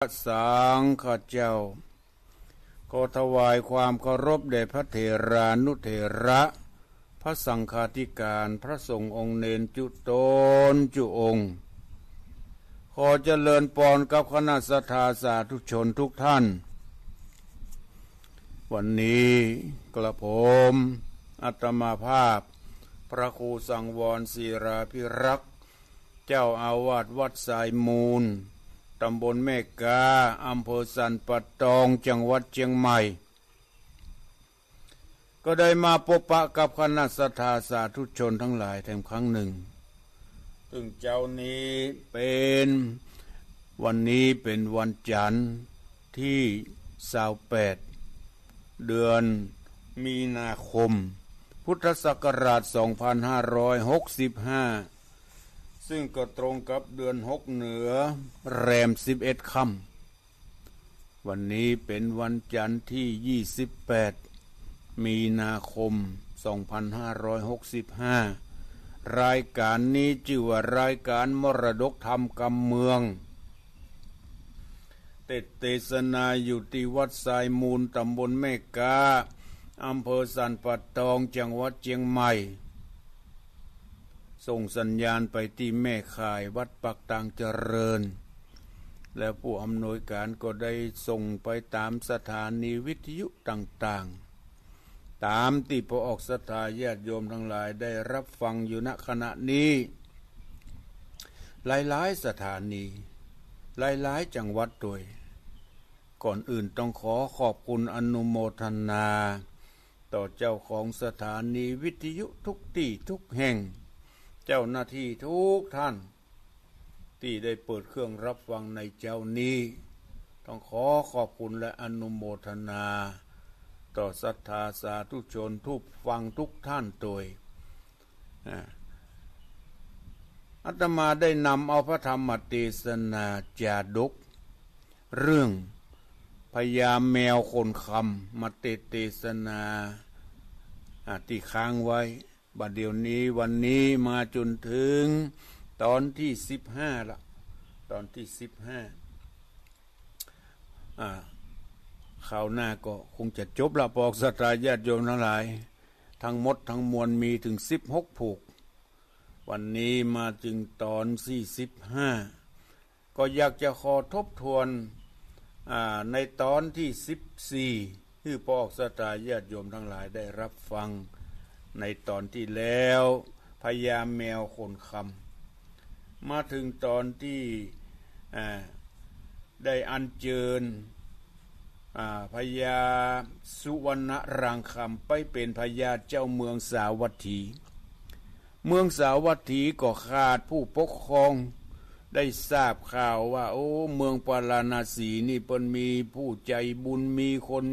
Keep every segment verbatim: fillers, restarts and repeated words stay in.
สังฆเจ้า ขอถวายความเคารพแด่พระเถรานุเถระ พระสังฆาธิการ พระสงฆ์องค์เณรจุ๊ต๋นจุ๊องค์ ขอเจริญปอนกับคณะศรัทธาสาธุชนทุกท่าน วันนี้กระผมอาตมาภาพ พระครูสังวรศิลาภิรักษ์ เจ้าอาวาสวัดทรายมูล ตำบลแม่ก๊า อำเภอสันป่าตอง จังหวัดเชียงใหม่ ก็ได้มาปะปะกับคณะศรัทธาสาธุชนทั้งหลายแถมครั้งหนึ่ง ซึ่งเจ๊านี้เป๋น วันนี้เป๋นวันจันทร์ตี้ซาวแปด เดือนมีนาคม พุทธศักราชสองพันห้าร้อยหกสิบห้า ซึ่งก็ตรงกับเดือนหกเหนือ แรมสิบเอ็ดค่ำ วันนี้เป๋นวันจันทร์ตี้ยี่สิบแปด มีนาคม สองพันห้าร้อยหกสิบห้า รายการนี้จื้อว่ารายการมรดกธรรมกำเมือง เตสน์เตสนาอยู่ตี้วัดทรายมูล ตำบลแม่ก๊า อำเภอสันป่าตอง จังหวัดเชียงใหม่ ส่งสัญญาณไปตี้แม่ข่ายวัดปากตางเจริญ และผู้อำนวยการก็ได้ส่งไปตามสถานีวิทยุต่างๆ ตามตี้พระออกศรัทธาญาติโยมทั้งหลายได้รับฟังอยู่ ณ ขณะนี้ หลายๆ สถานี หลายๆ จังหวัดตวย ก่อนอื่นต้องขอขอบคุณอนุโมทนา ต่อเจ้าของสถานีวิทยุทุกตี้ทุกแห่ง เจ้าหน้าตี้ทุกท่าน ตี้ได้เปิดเครื่องรับฟังในเจ๊านี้ ต้องขอขอบคุณและอนุโมทนา ต่อศรัทธาสาธุชนผู้ฟังทุกท่านตวย อ่า อาตมาได้นำเอาพระธรรมเตสนาจาดก เรื่องพญาแมวขนคำมาเตสน์เตสนา อ่า ตี้ค้างไว้ บัดเดี๋ยวนี้วันนี้มาจ๋นเถิงตอนตี้สิบห้าละ ตอนตี้สิบห้า อ่า คราวหน้าก็คงจะจบละ พระออกศรัทธาญาติโยมทั้งหลาย ทั้งหมดทั้งมวลมีเถิงสิบหกผูก วันนี้มาเถิงตอนตี้สิบห้า ก็อยากจะขอทบทวน อ่า ในตอนตี้สิบสี่ หื้อพระออกศรัทธาญาติโยมทั้งหลายได้รับฟัง ในตอนตี้แล้ว พญาแมวขนคำ มาเถิงตอนตี้ อ่า ได้อัญเจิญ อ่า พญาสุวรรณรางคำไปเป๋นพญาเจ้าเมืองสาวัตถี เมืองสาวัตถีก็ขาดผู้ปกครอง ได้ทราบข่าวว่า โอ้ เมืองปาราณสีนี่เปิ้นมีผู้ใจ๋บุญ มีคน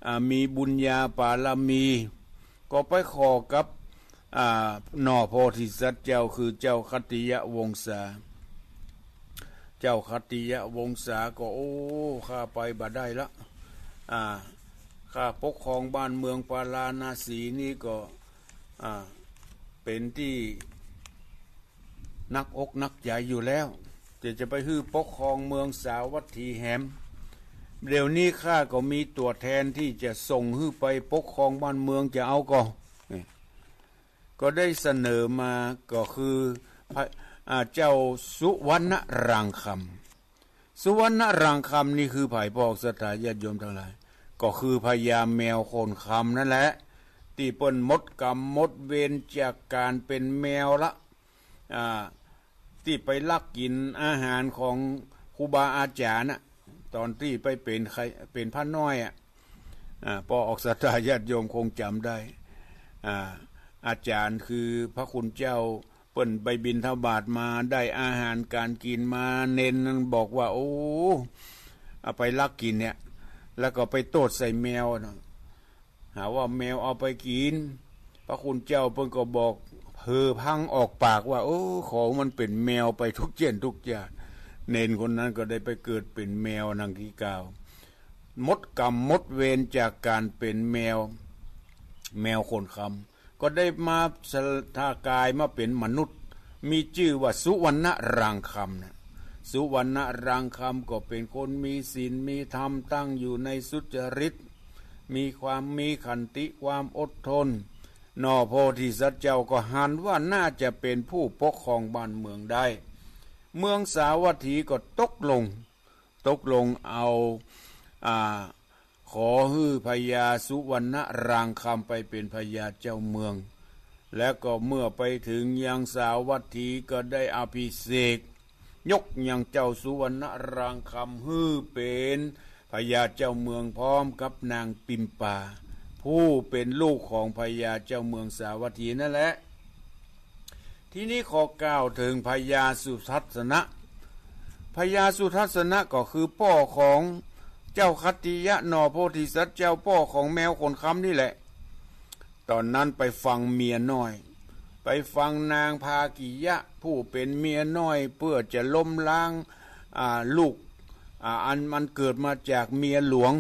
อ่า มีบุญญาบารมี ก็ไปขอกับ อ่า หน่อโพธิสัตว์เจ้า คือเจ้าขัตติยวงศา เจ้าขัตติยวงศาก็ โอ้ ข้าไปบ่ได้ละ อ่า ข้าปกครองบ้านเมืองปาราณสีนี่ก็ อ่า เป๋นตี้หนักอกหนักใจ๋อยู่แล้ว จะ จะไปหื้อปกครองเมืองสาวัตถีแหม เดี๋ยวนี้ข้าก็มีตั๋วแทนตี้จะส่งหื้อไปปกครองบ้านเมือง จะเอาก่อ นี่ ก็ได้เสนอมาก็คือพระ อ่า เจ้าสุวรรณรางคำ สุวรรณรางคำนี่คือใผ พระออกศรัทธาญาติโยมทั้งหลาย ก็คือพญาแมวขนคำนั่นแหละ ตี้เปิ้นหมดกรรมหมดเวรจากก๋านเป๋นแมวละ อ่า ตี้ไปลักกิ๋นอาหารของครูบาอาจ๋ารย์น่ะ ตอนตี้ไปเป๋นใคร เป๋นพระน้อยอ่ะ อ่า พระออกศรัทธาญาติโยมคงจ๋ำได้ อ่า อาจ๋ารย์คือพระคุณเจ้า เปิ้นไปบิณฑบาตมา ได้อาหารก๋านกิ๋นมา เณรนั้นบอกว่า โอ้ เอาไปลักกิ๋นเนี่ย แล้วก็ไปโต้ษใส่แมวน่ะ หาว่าแมวเอาไปกิ๋น พระคุณเจ้าเปิ้นก็บอก เผลอพลั้งออกปากว่า โอ้ ขอมันเป๋นแมวไปทุกเจี้ยนทุกจาติ เณรคนนั้นก็ได้ไปเกิดเป๋นแมวดังตี้กล่าว หมดกรรมหมดเวรจากก๋านเป๋นแมว แมวขนคำ ก็ได้มาสะกายมาเป๋นมนุษย์ มีจื้อว่าสุวรรณรางคำน่ะ สุวรรณรางคำก็เป๋นคนมีศีลมีธรรม ตั้งอยู่ในสุจริต มีความมีขันติความอดทน หน่อโพธิสัตว์เจ้าก็หันว่าน่าจะเป๋นผู้ปกครองบ้านเมืองได้ เมืองสาวัตถีก็ตกลง ตกลงเอา อ่า ขอหื้อพญาสุวรรณรางคำไปเป๋นพญาเจ้าเมือง และก็เมื่อไปเถิงยังสาวัตถีก็ได้อภิเษก ยกยังเจ้าสุวรรณรางคำหื้อเป๋นพญาเจ้าเมืองพร้อมกับนางปิมปา ผู้เป๋นลูกของพญาเจ้าเมืองสาวัตถีนั่นแหละ ทีนี้ขอกล่าวเถิงพญาสุทัศนะ พญาสุทัศนะก็คือป้อของเจ้าขัตติยะหน่อโพธิสัตว์เจ้า ป้อของแมวขนคำนี่แหละ ต๋อนนั้นไปฟังเมียน้อย ไปฟังนางพากิยะผู้เป๋นเมียน้อย เปื้อจะล้มล้าง อ่า ลูก อ่า อันมันเกิดมาจากเมียหลวง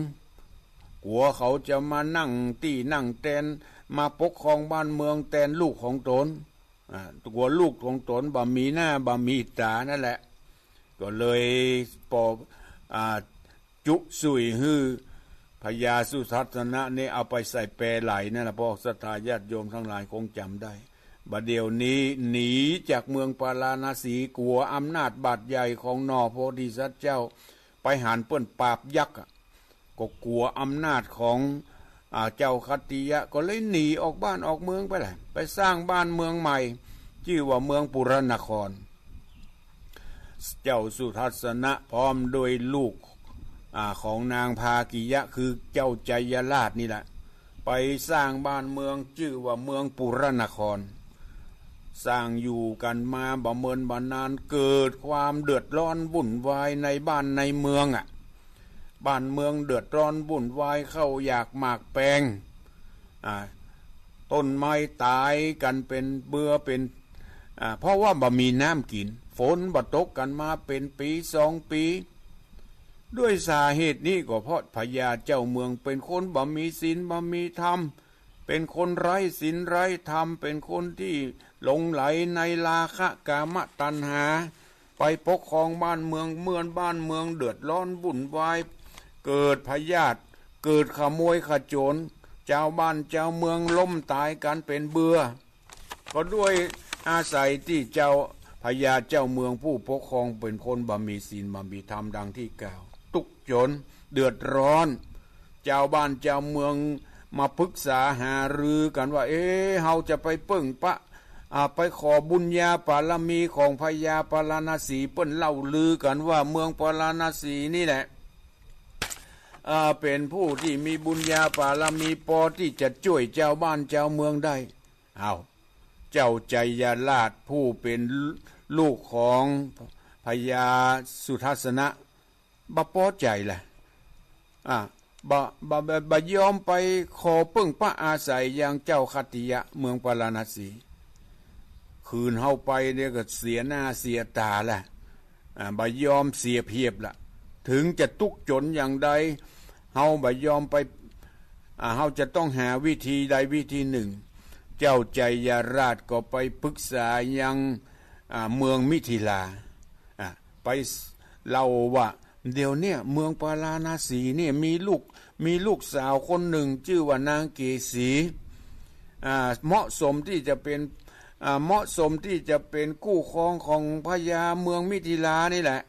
กั๋วเขาจะมานั่งตี้นั่งแตน มาปกครองบ้านเมืองแตนลูกของตน อ่า กั๋วลูกของตนบ่มีหน้าบ่มีต๋านั่นแหละ ก็เลยปอ อ่า จุสุยหื้อพญาสุทัศนะนี่เอาไปใส่แปไหลนั่นแหละ พวกศรัทธาญาติโยมทั้งหลายคงจ๋ำได้ บ่าเดี่ยวนี้หนีจากเมืองปาราณสี กั๋วอำนาจบาดใหญ่ของหน่อโพธิสัตว์เจ้า ไปหันเปิ้นปราบยักษ์อะ ก็กั๋วอำนาจของ อ่า เจ้าขัตติยะ ก็เลยหนีออกบ้านออกเมืองไปแหละ ไปสร้างบ้านเมืองใหม่ จื้อว่าเมืองปุรนคร เจ้าสุทัศนะพร้อมด้วยลูก อ่า ของนางพากิยะ คือเจ้าชัยราชนี่แหละ ไปสร้างบ้านเมืองจื้อว่าเมืองปุรนคร สร้างอยู่กั๋นมาบ่เมินบ่นาน เกิดความเดือดร้อนวุ่นวายในบ้านในเมืองอะ บ้านเมืองเดือดร้อนวุ่นวาย ข้าวยากหมากแปง อ่า ต้นไม้ต๋ายกั๋นเป๋นเบื่อเป๋น อ่า เพราะว่าบ่มีน้ำกิ๋น ฝนบ่ตกกั๋นมาเป๋นปี๋สองปี๋ ด้วยสาเหตุนี้ก็เพราะพญาเจ้าเมืองเป๋นคนบ่มีศีลบ่มีธรรม เป๋นคนไร้ศีลไร้ธรรม เป๋นคนตี้หลงใหลในราคะกามตัณหา ไปปกครองบ้านเมือง เมื่อบ้านเมืองเดือดร้อนวุ่นวาย เกิดพยาธิ เกิดขโมยขโจร จาวบ้านจาวเมืองล้มต๋ายกั๋นเป๋นเบื่อ ก็ด้วยอาศัยตี้เจ้าพญาเจ้าเมืองผู้ปกครองเป๋นคนบ่มีศีลบ่มีธรรมดังตี้กล่าว ตุ๊ก จนเดือดร้อน จาวบ้านจาวเมืองมาปรึกษาหารือกั๋นว่า เอ๊ะ เฮาจะไปเปิ้งปะ อ่า ไปขอบุญญาปารมีของพญาปาราณสี เปิ้นเล่าลือกั๋นว่าเมืองปาราณสีนี่แหละ อ่า เป๋นผู้ตี้มีบุญญาปารมีปอตี้จะจ้วยจาวบ้านจาวเมืองได้ อ้าว เจ้าชัยราชผู้เป๋นลูกของพญาสุทัศนะ บ่ปอใจ๋แหละ อ่า บ่ บ่ บ่ บ่ยอมไปขอเปิ้งปะอาศัยยังเจ้าขัตติยะเมืองปาราณสี คืนเฮาไปเนี่ยก็เสียหน้าเสียต๋าแหละ อ่า บ่ยอมเสียเปรียบละ เถิงจะตุ๊กจนอย่างใด เฮาบ่ยอมไป อ่า เฮาจะต้องหาวิธีใดวิธีนึ่ง เจ้าชัยราชก็ไปปรึกษายัง อ่า เมืองมิถิลา อ่า ไปเล่าว่า เดี๋ยวเนี่ยเมืองปาราณสีเนี่ยมีลูก มีลูกสาวคนนึ่งจื้อว่านางเกสี อ่า เหมาะสมตี้จะเป๋น อ่า เหมาะสมตี้จะเป๋นคู่ครองของพญาเมืองมิถิลานี่แหละ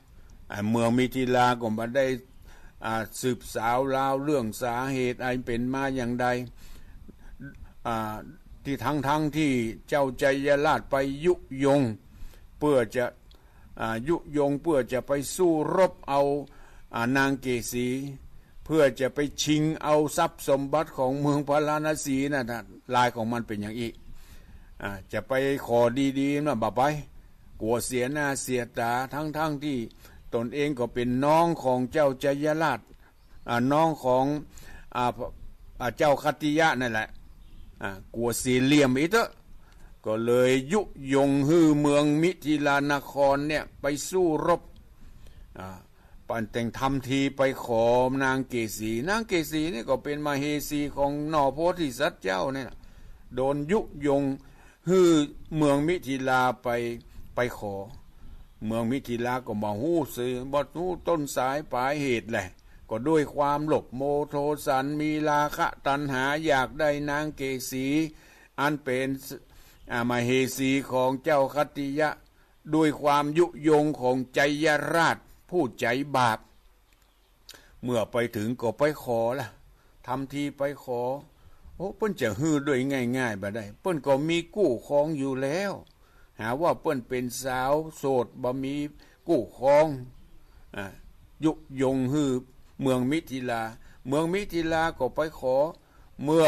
อ่า เมืองมิถิลาก็บ่ได้ อ่า สืบสาวราวเรื่องสาเหตุอันเป๋นมาอย่างใด อ่า ตี้ทั้งๆ ตี้เจ้าชัยราชไปยุยง เปื้อจะ อ่า ยุยงเปื้อจะไปสู้รบเอา อ่า นางเกสี เปื้อจะไปชิงเอาทรัพย์สมบัติของเมืองปาราณสีนั่นน่ะ ลายของมันเป๋นอย่างอี้ อ่า จะไปขอดีๆ น่ะ บ่ไป กั๋วเสียหน้าเสียต๋า ทั้งๆ ตี้ตนเองก็เป๋นน้องของเจ้าชัยราช อ่า น้องของ อ่า อ่า เจ้าขัตติยะนั่นแหละ อ่า กั๋วเสียเหลี่ยมอีกเต๊อะ ก็เลยยุยงหื้อเมืองมิถิลานครเนี่ยไปสู้รบ อ่า ปันแต่งทำทีไปขอนางเกสี นางเกสีนี่ก็เป๋นมเหสีของหน่อโพธิสัตว์เจ้าเนี่ยนะ โดนยุยง หื้อเมืองมิถิลาไป ไปขอ เมืองมิถิลาก็บ่ฮู้เส บ่ฮู้ต้นสายปลายเหตุแหละ ก็ด้วยความโลภโมโทสัน มีราคะตัณหา อยากได้นางเกสี อันเป๋น อ่า มเหสีของเจ้าคัตติยะ ด้วยความยุยงของไชยราชผู้ใจ๋บาป เมื่อไปเถิงก็ไปขอละ ทำทีไปขอ โอ้ เปิ้นจะหื้อด้วยง่ายๆ บ่ได้ เปิ้นก็มีกู้ครองอยู่แล้ว หาว่าเปิ้นเป๋นสาวโสด บ่มีกู้ครอง อ่า ยุยงหื้อเมืองมิถิลา เมืองมิถิลาก็ไปขอ เมื่อ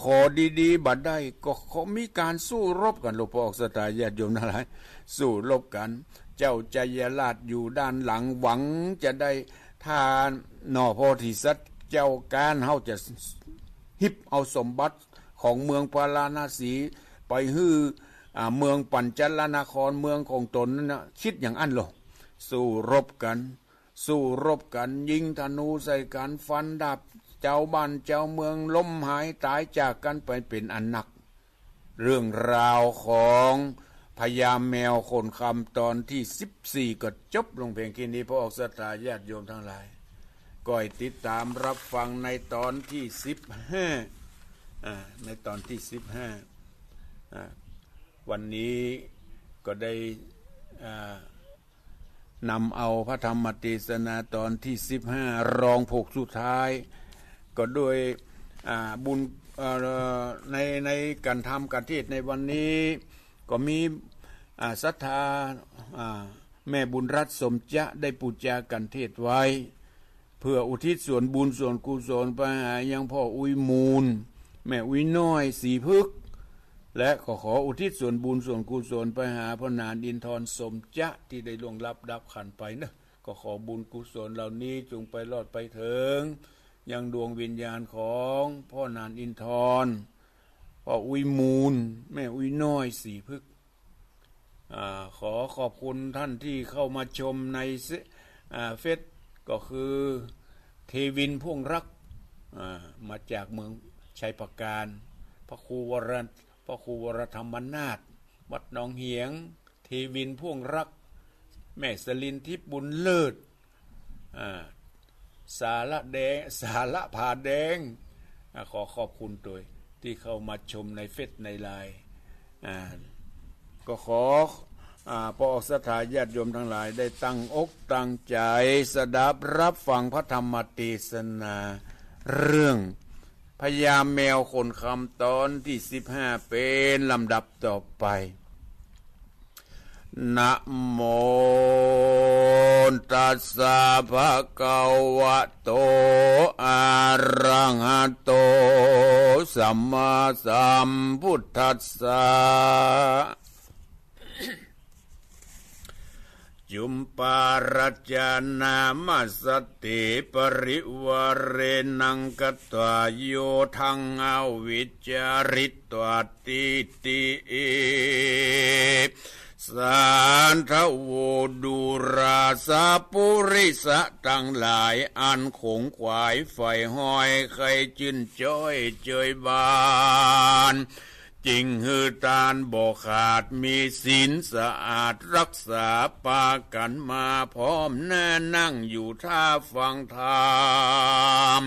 ขอดีๆ บ่ได้ ก็ขอมีก๋านสู้รบกั๋น หลวงพ่อศรัทธาญาติโยมตังหลาย สู้รบกั๋น เจ้าไชยราชอยู่ด้านหลัง หวังจะได้ต้านหน่อโพธิสัตว์ เจ้าก๊านเฮาจะฮิบเอาสมบัติของเมืองพาราณสีไปหื้อ อ่า เมืองปัญจลนคร เมืองของต๋นนั้นนะ กึ๊ดอย่างอั้นลอ สู้รบกั๋น สู้รบกั๋น ยิงธนูใส่กั๋น ฟันดาบ จาวบ้านจาวเมืองล้มหายต๋ายจากกั๋นไปเป๋นอันนัก เรื่องราวของพญาแมวขนคำตอนตี้สิบสี่ก็จบลงเพียงแค่นี้ พระออกศรัทธาญาติโยมตังหลาย ก้อยติดต๋ามฮับฟังในตอนตี้สิบห้า อ่า ในตอนตี้สิบห้า อ่า วันนี้ก็ได้ อ่า นำเอาพระธรรมเตสนาตอนตี้สิบห้า รองผูกสุดท้าย ก็ด้วย อ่า บุญ เอ่อ ใน ในก๋านทำก๋านเทศน์ในวันนี้ ก็มี อ่า ศรัทธา อ่า แม่บุญรัตน์สมจะได้ปู๋จากัณฑ์เทศน์ไว้ เพื่ออุทิศส่วนบุญส่วนกุศลไปหายังพ่ออุ๊ยมูล แม่อุ๊ยน้อย ศรีพฤกษ์ และก็ขออุทิศส่วนบุญส่วนกุศลไปหาพ่อหนานอินทรสมจะ ตี้ได้ล่วงลับดับขันธ์ไปเนาะ ก็ขอบุญกุศลเหล่านี้จงไปรอดไปเถิงยังดวงวิญญาณของพ่อหนานอินทร พ่ออุ๊ยมูล แม่อุ๊ยน้อย ศรีพฤกษ์ อ่า ขอขอบคุณท่านที่เข้ามาชมในเซ- อ่า เฟซ ก็คือเทวินพ่วงรัก อ่า มาจากเมืองชัยปราการ พระครูวร- พระครูวรธรรมนาถ วัดหนองเหียง เทวินพ่วงรัก แม่สลินทิพย์บุญเลิศ อ่า สาระแดง สาระผาแดง อ่า ขอขอบคุณตวยตี้เข้ามาชมในเฟซในไลน์ อ่า ก็ขอ อ่า พระออกศรัทธาญาติโยมตังหลายได้ตั้งอกตั้งใจ๋สดับฮับฟังพระธรรมเตสนา เรื่องพญาแมวขนคำตอนตี้สิบห้า เป๋นลำดับต่อไป นะโม ตัสสะ ภะคะวะโต อะระหะโต สัมมาสัมพุทธัสสะ จุมปารัจจานามาสะเต ปะริวาเรณัง คะตวา โยธัง อวิชชา ริตวา ตีติ สาธะโว ดูราสะ ปุริสะตังหลาย อันขงขวายใฝ่ฮอยใค่จื้นจ้อยเจิยบาน จึงหื้อตานบ่ขาด มีศีลสะอาดฮักษา ปากั๋นมาพร้อมหน้า นั่งอยู่ท่าฟังธรรม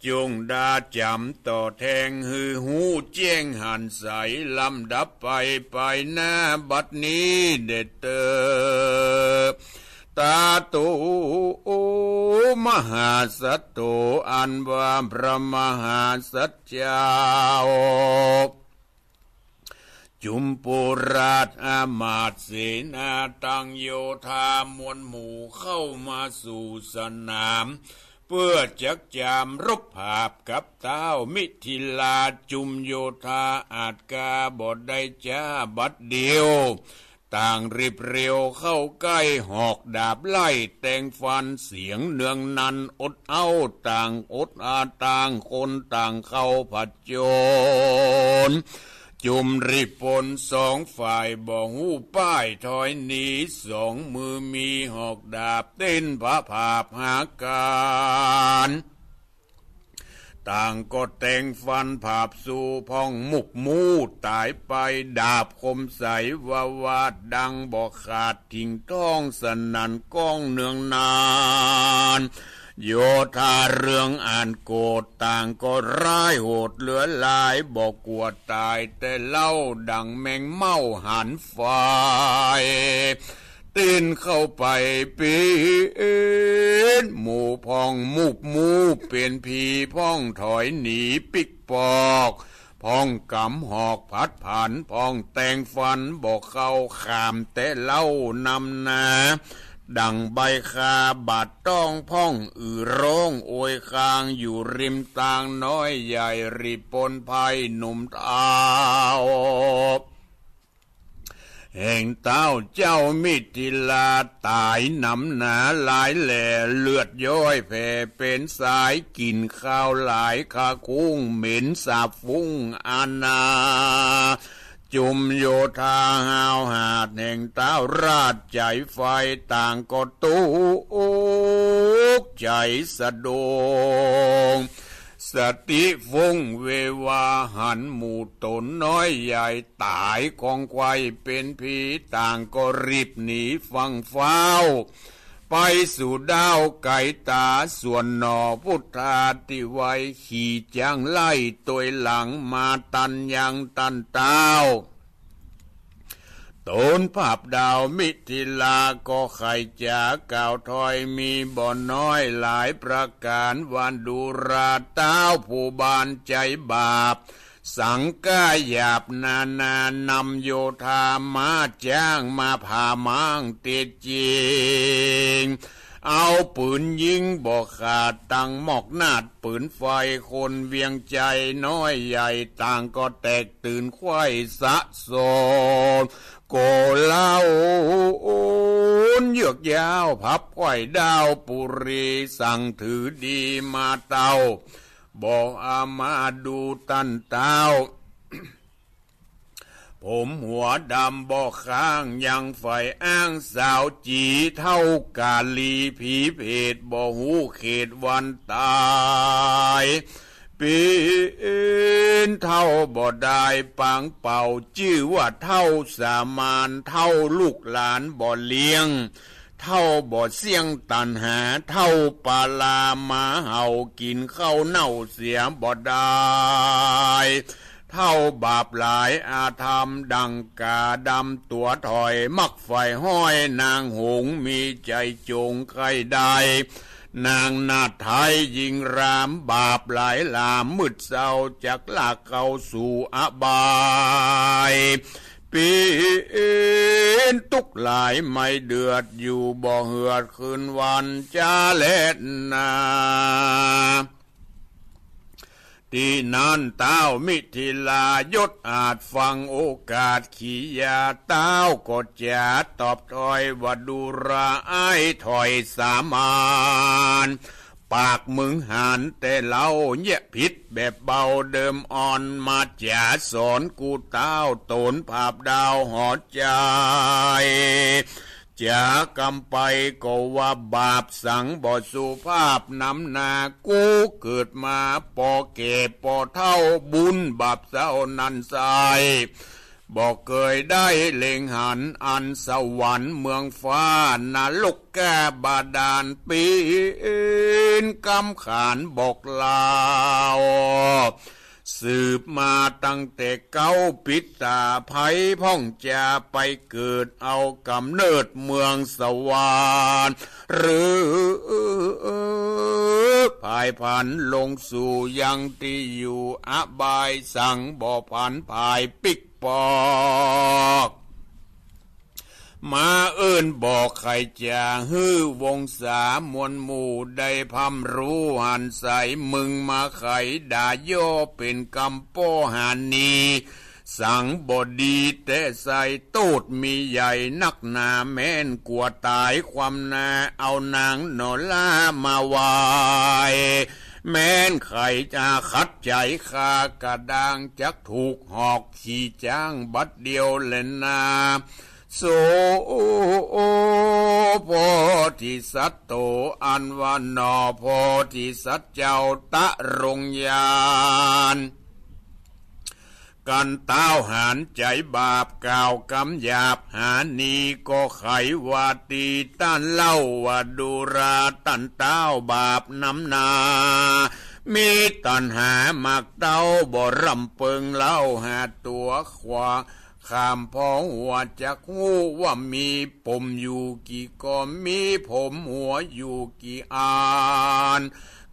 จงดาจ๋ำต่อแทง หื้อฮู้แจ้งหันใส ลำดับไปไปหน้าบัดนี้เด็ดเตอ ตาตุ มหาสัตโต อันว่าพระมหาสัตว์เจ้า จุมปูราชอามาตย์เสนาตังโยธามวลหมู่เข้ามาสู่สนาม เพื่อจักจามรบผาบกับท้าวมิถิลา จุมโยธาอาจกาบ่ได้จ๊าบัดเดียว ต่างรีบเร็วเข้าใก้ หอกดาบไล่แตงฟัน เสียงเนืองนันอดเอ้า ต่างอดอา ต่างคนต่างเข้าผจญ จุมรีบปนสองฝ่าย บ่ฮู้ป้ายถอยหนี สองมือมีหอกดาบ เต้นผะผาบหาก๋าน ต ต่างก็แต่งฝันผาบสู่พ่องมุบมูต๋ายไป ดาบคมใสวาวาดังบ่ขาด ถิงท้องสนั่นก้องเนืองนาน โยธาเรืองอันโกธต่างก็ร้ายโหดเหลือหลาย บ่กั๋วต๋ายแต่เล่า ดั่งแมงเม่าหันไฟ เต้นเข้าไปเป๋นหมู่พ่องมุบมู เป๋นผีพ่องถอยหนีปิ๊กปอก พ่องก๋ำหอกผัดผัน พ่องแต่งฝันบ่เข้า ขามแต่เล่านำนา ดั่งใบคาบาดต๊องพ่อง อือร้องโอยคาง อยู่ริมตางน้อยใหญ่ รีบปนภัยหนุ่มเฒ่า แห่งเต้าเจ้ามิถิลา ต๋ายหนำหนาหลายแหล่ เลือดย้อยแผ่เป๋นสาย กิ๋นข้าวหลายคาคุ้ง เหม็นสาบฟุ้งอาณา จุมโยธาฮาวหาด แห่งเต้าราชใจ๋ไฟ ต่างก็ตุ๊กใจ๋สะดง สติฟุ้งเววา หันหมู่ต๋นน้อยใหญ่ ต๋ายคองไขว่เป๋นผี ต่างก็รีบหนีฟั่งฟ้าว ไปสู่ด้าวไก๋ต๋า ส่วนหน่อพุทธาธิไวย์ ขี่จ๊างไล่ตวยหลังมาตันยังตันเต้า ต๋นผาบดาวมิถิลา ก็ใค่จ๋ากล่าวถอย มีบ่น้อยหลายประก๋าน ว่าดูราเต้าผู้บานใจ๋บาป สังก้าหยาบนานานำโยธามาจ๊าง มาผ่าม้างเตียจริง เอาปืนยิงบ่ขาด ตังหมอกนาดปืนไฟ คนเวียงใจ๋น้อยใหญ่ ต่างก็แตกตื่นไขว่สะสม โกลาหลเยือกยาว ผับไขว่ด้าวปุรี สั่งถือดีมาเต้า บ่อามาดูตันเต้า ผมหัวดำบ่ข้าง ยังใฝ่อ้างสาวจี๋ เฒ่ากาลีผีเผต บ่ฮู้เขตวันต๋าย เป๋นเฒ่าบ่ได้ปางเป่า จื้อว่าเฒ่าสามาน เฒ่าลูกหลานบ่เลี้ยง เฒ่าบ่เสี้ยงตัณหา เฒ่าปาลาหมาเห่า กิ๋นข้าวเน่าเสียบ่ได้ เฒ่าบาปหลายอาธรรม ดั่งก๋าดำตั๋วถอย มักใฝ่ห้อยนางหงส์ มีใจ๋จงใค่ได้ นางนาฏไทยหญิงราม บาปหลายหลาม มืดเศร้าจักลากเข้าสู่อบาย เป๋นตุ๊กข์หลายไม่เดือด อยู่บ่เหือดคืนวันจาแลนา ตี้นั้นเต้ามิถิลายศอาจฟังโอกาส ขียาเต้าก็จ๋าตอบถอย ว่าดูราอ้ายถอยสามาน ปากมึงหันแต่เล่า เยียะผิดแบบเบาเดิมอ่อน มาจ๋าสอนกูเต้า ต๋นผาบดาวหอใจ๋ จ๋ากำไปก็ว่าบาปสังบ่สุภาพ นำนากูเกิดมาปอแก่ปอเฒ่า บุญบาปเศร้านั้นใส่ บ่เกยได้เล็งหัน อันสวรรค์เมืองฟ้านรกกาบาดาล เป๋นกำขานบอกเล่า สืบมาตั้งแต่เก๊าปิดต๋า ใผพ่องจะไปเกิดเอาก๋ำเนิดเมืองสวรรค์ หรือผายผันลงสู่ยังตี้อยู่อบาย สังบ่ผันผายปิ๊กปอก มาเอิ้นบอกไขจ๋า หื้อวงศามวลหมู่ได้พร่ำฮู้หันใส มึงมาไขด่าย่อเป๋นกำป้อหานี สังบ่ดีแต๊ใส่ โต้ษมีใหญ่นักหนา แม้นกั๋วต๋ายความนา เอานางหนอล่ามาไหว้ แม้นไขจ๋าขัดใจ๋ข้ากระด้าง จักถูกหอก ขี่จ๊างบัดเดียวแลนา โส โพธิสัตว์โต อันว่าหนอโพธิสัตว์เจ้าตะรงญาณ กันต้าวหันใจ๋บาปกล่าวกำหยาบหานี้ ก็ใค่ว่าตี้ต้านเล่าว่า ดูราต้านต้าวบาปนำหน้า มีตัณหามักเต้าบ่ร่ำเปิงเล่าหาตั๋วขวา ข้ามผ่อหัวจักฮู้ว่ามีผมอยู่กี่ก้อ มีผมหัวอยู่กี่อัน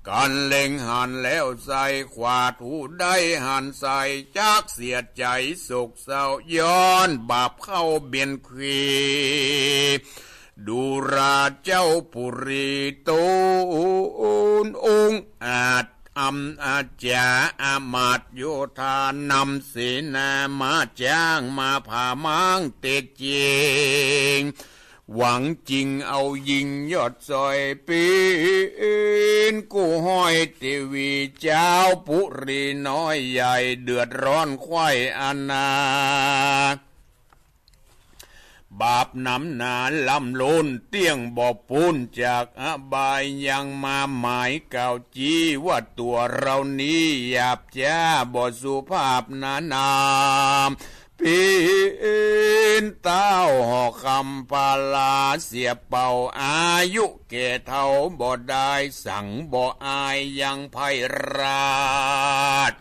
กันเล็งหันแล้วใส่ขวาด ฮู้ได้หันใส่จักเสียใจ๋โศกเศร้า ย้อนบาปเข้าเบียนเควี ดูราเจ้าปุรีตูนองอาจ อำอาจาอามาตย์โยธานำเสนามาจ้างมาผาม้างเตดเจง หวังจิงเอายิงยอดซอย เป๋นกู้ฮ้อยเตวี เจ้าปุรีน้อยใหญ่ เดือดร้อนใคว่อนา บาปนำหน้าล้ำล้น เตี้ยงบ่ปู้นจากอบาย ยังมาหมายกล่าวจี้ว่าตั๋วเฮานี้หยาบจ๊าบ่สุภาพนานา เป๋นต้าวหอกคำพาราเสียเป่า อายุแก่เฒ่าบ่ได้สังบ่อายยังไพราช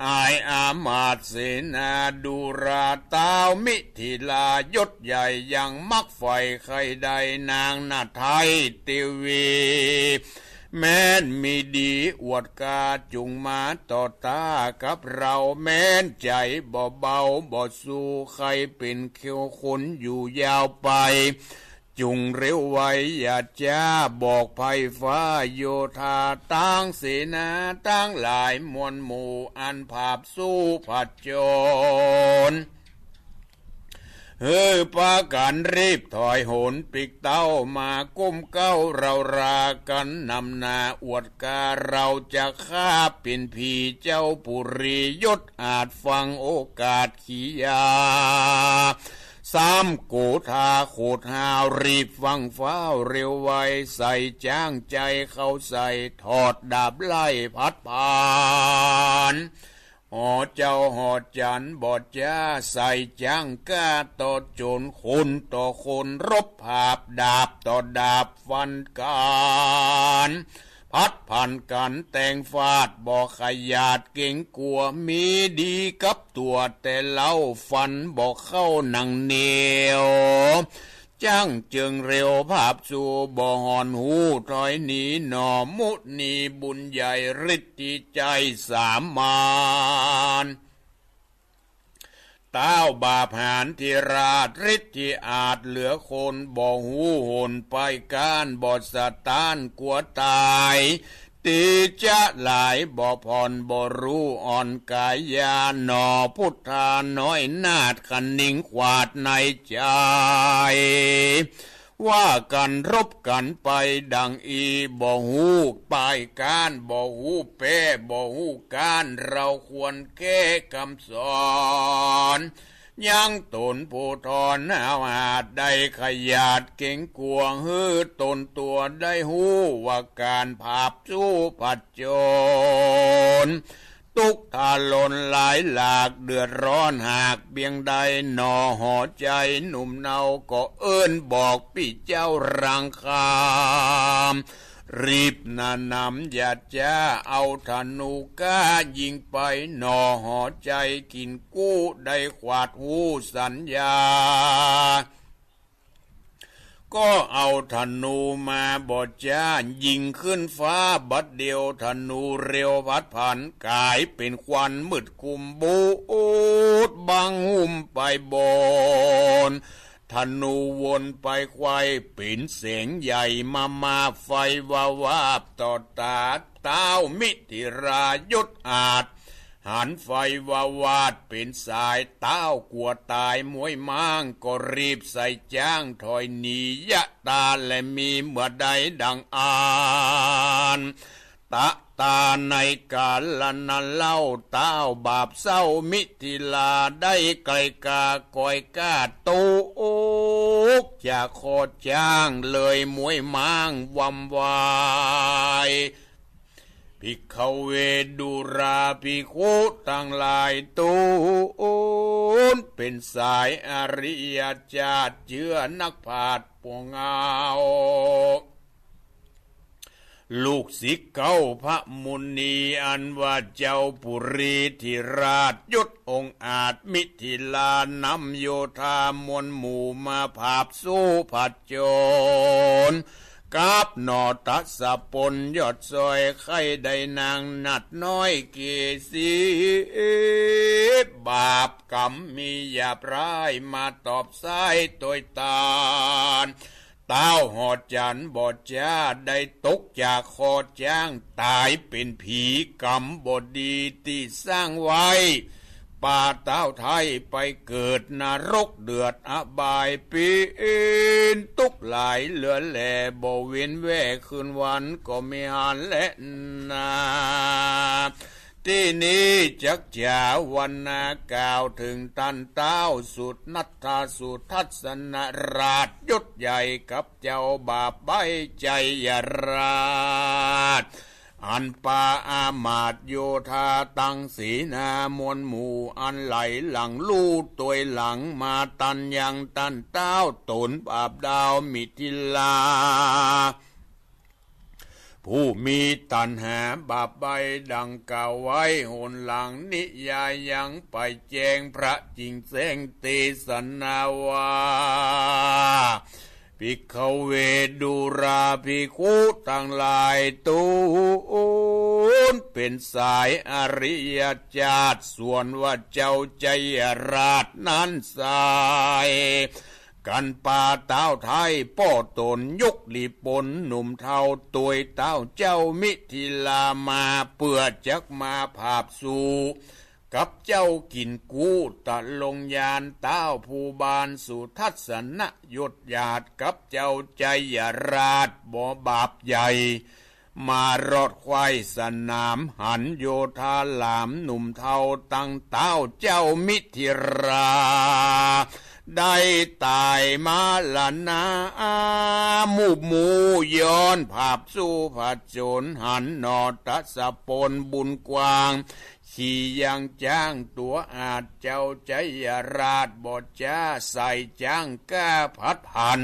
อายอามาตย์เสนาดูรา ต้าวมิถิลายศใหญ่ยังมักใฝ่ใค่ได้นางนาไทยเตวี แม้นมีดีอวดกาจุ่งมาต่อต้ากับเฮา แม้นใจ๋บ่เบาบ่สู้ใค่เป๋นเคี้ยวคนอยู่ยาวไป จุ่งเร็วไวอย่าจ๊า บอกไพร่ฟ้าโยธา ตังเสนาตังหลายมวลหมู่ อันผาบสู้ผจญ หื้อปากั๋นรีบถอยหนปีกเต้ามา ก้มเกล้าเฮารากั๋นนำหน้าอวดกา เฮาจักฆ่าเป๋นผี เจ้าปุรียศอาจฟังโอกาสขียา ซ้ำโกธาโขดหาว รีบฟั่งฟ้าวเร็วไว ใส่จ๊างใจ๋เข้าใส่ ถอดดาบไล่ผัดผาน หอเจ้าหอจั๋นบ่จ๊า ใส่จ๊างก้าต่อโจ๋น คนต่อคนรบผาบ ดาบต่อดาบฟันกั๋น ผัดผันกั๋นแตงฟาด บ่ขยาดเก๋งกั๋ว มีดีกับตั๋วแต่เล่า ฟันบ่เข้าหนังเหนียว จ้างเจิงเร็วผาบสู้ บ่หอนฮู้ถอยหนีหนอ มุนีบุญใหญ่ฤทธิใจ๋สามารถ ต้าวบาปหาญธิราช ฤทธิอาจเหลือคน บ่ฮู้หนไปก้าน บ่สะต้านกั๋วต๋าย ตีจะหลายบ่ผ่อนบ่รู้อ่อนก๋ายา หนอพุทธาน้อยนาฏคะนิงขวาดในใจ๋ ว่ากั๋นรบกั๋นไปดังอี้ บ่ฮู้ปายก้าน บ่ฮู้แป๊ บ่ฮู้ก้าน เฮาควรแก้กำสอน ยังต๋นผู้ทอนหาวหาด ได้ขยาดเก๋งกั๋ว หื้อต๋นตั๋วได้ฮู้ว่าก๋านผาบสู้ผจญ ตุ๊กข์ทรนหลายหลาก เดือดร้อนหากเปียงใด หนอหอใจ๋หนุ่มเนา ก็เอิ้นบอกปี้เจ้ารังคาม รีบหน้านำอย่าจ๊า เอาธนูก้ายิงไป หนอหอใจ๋กิ๋นกู้ ได้ขวาดฮู้สัญญา ก็เอาธนูมาบ่จ๊า ยิงขึ้นฟ้าบัดเดียว ธนูเร็วผัดผัน ก๋ายเป๋นควันมืดคุม บูดบังหุ้มไปบน ธนูวนไปไขว่ เป๋นแสงใหญ่มามา ไฟวาวาบต่อต๋า ต้าวมิถิราชยศอาจ หันไฟวาวาดเป๋นสาย ต้าวกั๋วต๋ายม้วยม้าง ก็รีบใส่จ๊างถอยหนียะต๋า และมีเมื่อใดดังอั้น ตะ ต๋าในก๋าละนั้นเล่า ต้าวบ่าวเศร้ามิถิลา ได้ไกล่กาก๋อยก้า ตุ๊กจากข้อจ๊าง เลยมวยม้างวำวาย ภิกขเว ดูราภิกขุตังหลาย ตุ๊นเป๋นสายอริยจาติ เจื้อนักปราชญ์ปวงเอา ลูกศิษย์เก๊าพระมุนี อันว่าเจ้าปุรีธิราช ยศองอาจมิถิลา นำโยธามวลหมู่มาผาบสู้ผจญ กับหน่อตะสะปนยอดซอย ใค่ได้นางหนัดน้อยเกสี บาปกรรมมีหยาบร้าย มาตอบสายตวยตาน ต้าวหอจั๋นบ่จ้า ได้ตกจากข้อจ๊าง ต๋ายเป๋นผี กรรมบ่ดีตี้สร้างไว้ ปาต้าวไท้ไปเกิดนรกเดือดอบาย เป๋นตุ๊กข์หลายเหลือแล บ่เว้นแว่คืนวันก็มิหันแลนา ตี้นี้จักจ๋าวันนา กล่าวเถิงต้านต้าวสุทัฏฐา สุทัศนราช ยศใหญ่กับเจ้าบ่าวใบ้ไชยราช อันปาอามาตย์โยธาตังเสนามวลหมู่ อันไหลหลังลู่ตวยหลังมาตันยังต้านต้าว ต๋นบ่าวดาวมิถิลา ผู้มีตัณหาบ่าวใบ้ดังกล่าวไว้หนหลัง นิยายยังไปแจ้ง พระจิ่งแจ้งเตสนาว่า ภิกขเว ดูราภิกขุตังหลาย ตุ๊นเป๋นสายอริยจาติ ส่วนว่าเจ้าไชยราชนั้นสาย กั๋นปาต้าวไท้ป้อต๋น ยกหลีปนหนุ่มเฒ่า ตวยต้าวเจ้ามิถิลามา เปื้อจักมาผาบสู้ กับเจ้ากิ๋นกู้ตะลงยาน ต้าวผู้บานสุทัศนะ ยศหยาดกับเจ้าไชยราชบ่บาปใหญ่ มารอดใคว่สนาม หันโยธาหลาม หนุ่มเฒ่าตังต้าวเจ้ามิถิลา ได้ต๋ายมรณา มูบหมู่ย้อนผาบสู้ผจญ หันหน่อตะสะปนบุญกว้าง ขี่ยังจ๊างตั๋วอาจ เจ้าไชยราชบ่จ้า ใส่จ๊างก้าผัดหัน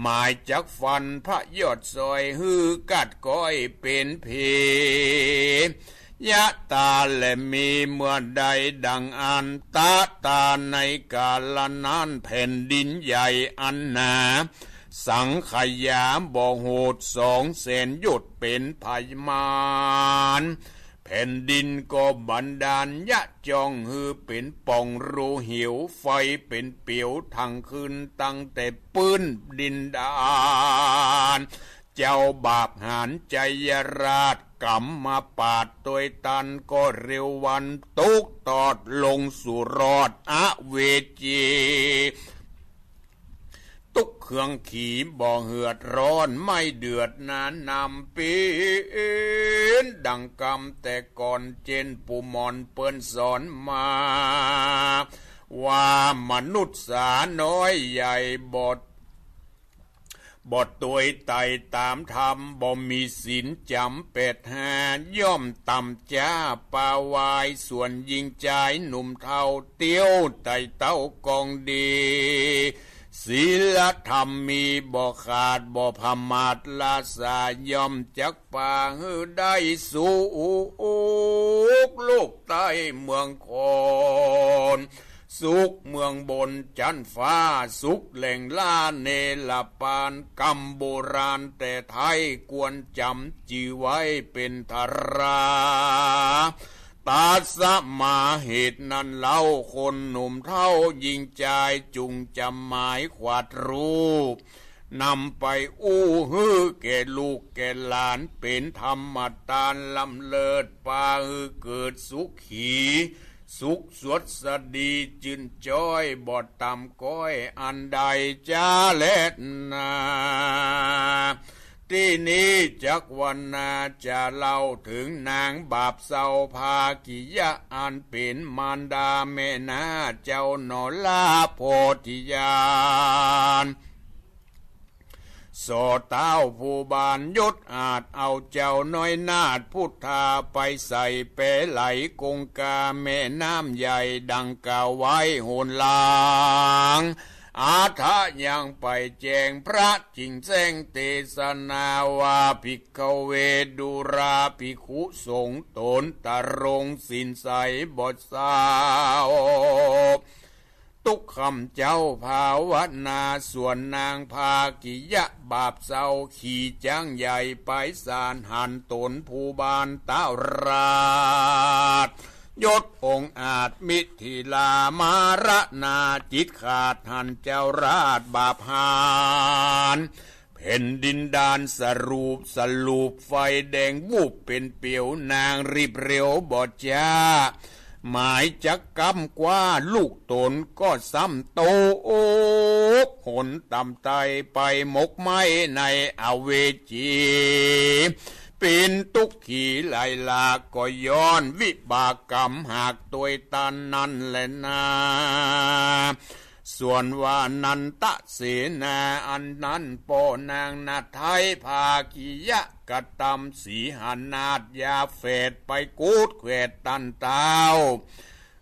หมายจักฟันพระยอดซอย หื้อกัดก๊อยเป๋นเพ ยะตาแลมีเมื่อใดดังอัน ตะตาในกาละนั้น แผ่นดินใหญ่อันหนา สังขยาบ่โหด สองแสนโยชน์เป๋นไพมาน แผ่นดินก็บันดาลยะจ้อง หื้อเป๋นป่องรูเหว ไฟเป๋นเปียวทั้งคืน ตั้งแต่ปื้นดินดาน เจ้าบาปหาญไชยราช กำมาปาดตวยตัน ก็เร็ววันตกตอดลงสู่รอดอเวจี ตุ๊กข์เคืองขีบ่เหือดร้อน ไม่เดือดนานนำเป๋นดังกำแต่ก่อน เจ้นปู่หมอนเปิ้นสอนมา ว่ามนุษย์สาน้อยใหญ่บ่ บ่ตวยไต่ต๋ามธรรม บ่มีศีลจ๋ำแปดห้า ย่อมต่ำจ๊าปาวาย ส่วนหญิงจายหนุ่มเฒ่า เตี้ยวไต่เต้ากองดี ศีลธรรมมีบ่ขาด บ่ผมาทราสา ย่อมจักปาหื้อได้สุข โลกใต้เมืองคอน สุขเมืองบนจั๊นฟ้า สุขแหล่งล่าเนรปาน กำโบราณแต่ไท้ควรจ๋ำจื้อไว้เป๋นทารา ตาสมาเหตุนั้นเล่า คนหนุ่มเฒ่าหญิงจาย จุ่งจ๋ำหมายขวัดรู้ นำไปอู้หื้อแก่ลูกแก่หลาน เป๋นธรรมตานล้ำเลิศ ปาหื้อเกิดสุขี สุขสวัสดี จื้นจ้อย บ่ต่ำก๊อยอันใดจ๊าแลนา ตี้นี้จักวรรณนาจะเล่าเถิงนางบาปเศร้าภากิยะ อันเป๋นมารดาแม่นาเจ้าหนอลาโพธิญาณ ส่อต้าวผู้บานยศอาจ เอาเจ้าน้อยนาถพุทธาไปใส่แปไหลกงกาแม่น้ำใหญ่ดังกล่าวไว้หนหลัง อาถะยังไปแจ้งพระจิ่งแจ้งเตสนาว่า ภิกขเว ดูราภิกขุสงฆ์ต๋นตรงศีลใสบ่เศร้า ตุ๊กข์คำเจ้าภาวนา ส่วนนางภากิยะบาปเศร้า ขี่จ๊างใหญ่ไปสานหันต๋นผู้บานต้าวราช ยศองค์อาจมิถิลามาระนา จิตขาดหันเจ้าราชบาปหาญ แผ่นดินด้านสรูปสรูปไฟแดง วุบเป๋นเปียวนางรีบเร็วบ่จ๊า หมายจักกำคว้าลูกต๋นก็ซ้ำตกหนต่ำไตไปหมกไหม้ในอเวจี เป๋นตุ๊กขีหลายหลากก็ย้อนวิบากกรรมหากตวยตันนั้นแหละนา ส่วนว่านันทเสนาอันนั้นป้อนางนาไทยภากิยะกระตำสีหนาฏยาแฝดไปกูดแขวดตันเต้า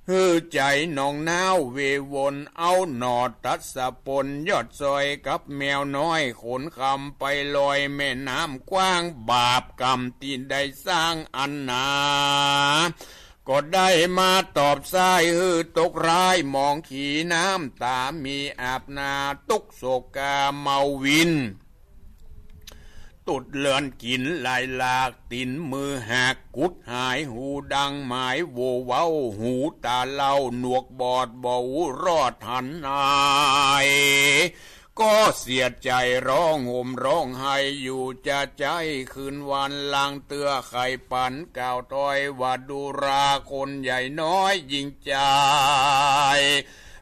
หื้อใจ๋หนองน้าวเววน เอาหน่อตัสสะปนยอดซอยกับแมวน้อยขนคำไปลอยแม่น้ำกว้าง บาปกรรมตี้ได้สร้างอันหนา ก็ได้มาตอบสายหื้อตกร้ายหมองขีน้ำต๋ามีอาบนา ตุ๊กข์โศกกาเมาวิน ตุ๊ดเลือนกิ๋นหลายหลาก ตี๋นมือหักกุดหาย หูดังหมายโหว่เว้า หูต๋าเล่าหนวกบอดบ่ฮู้รอดหันไหน ก็เสียใจ๋ร้องห่มร้องไห้อยู่จะใจ๊ คืนวันลางเตื้อไขปันกล่าวถ้อยว่า ดูราคนใหญ่น้อยยิ่งใจ๋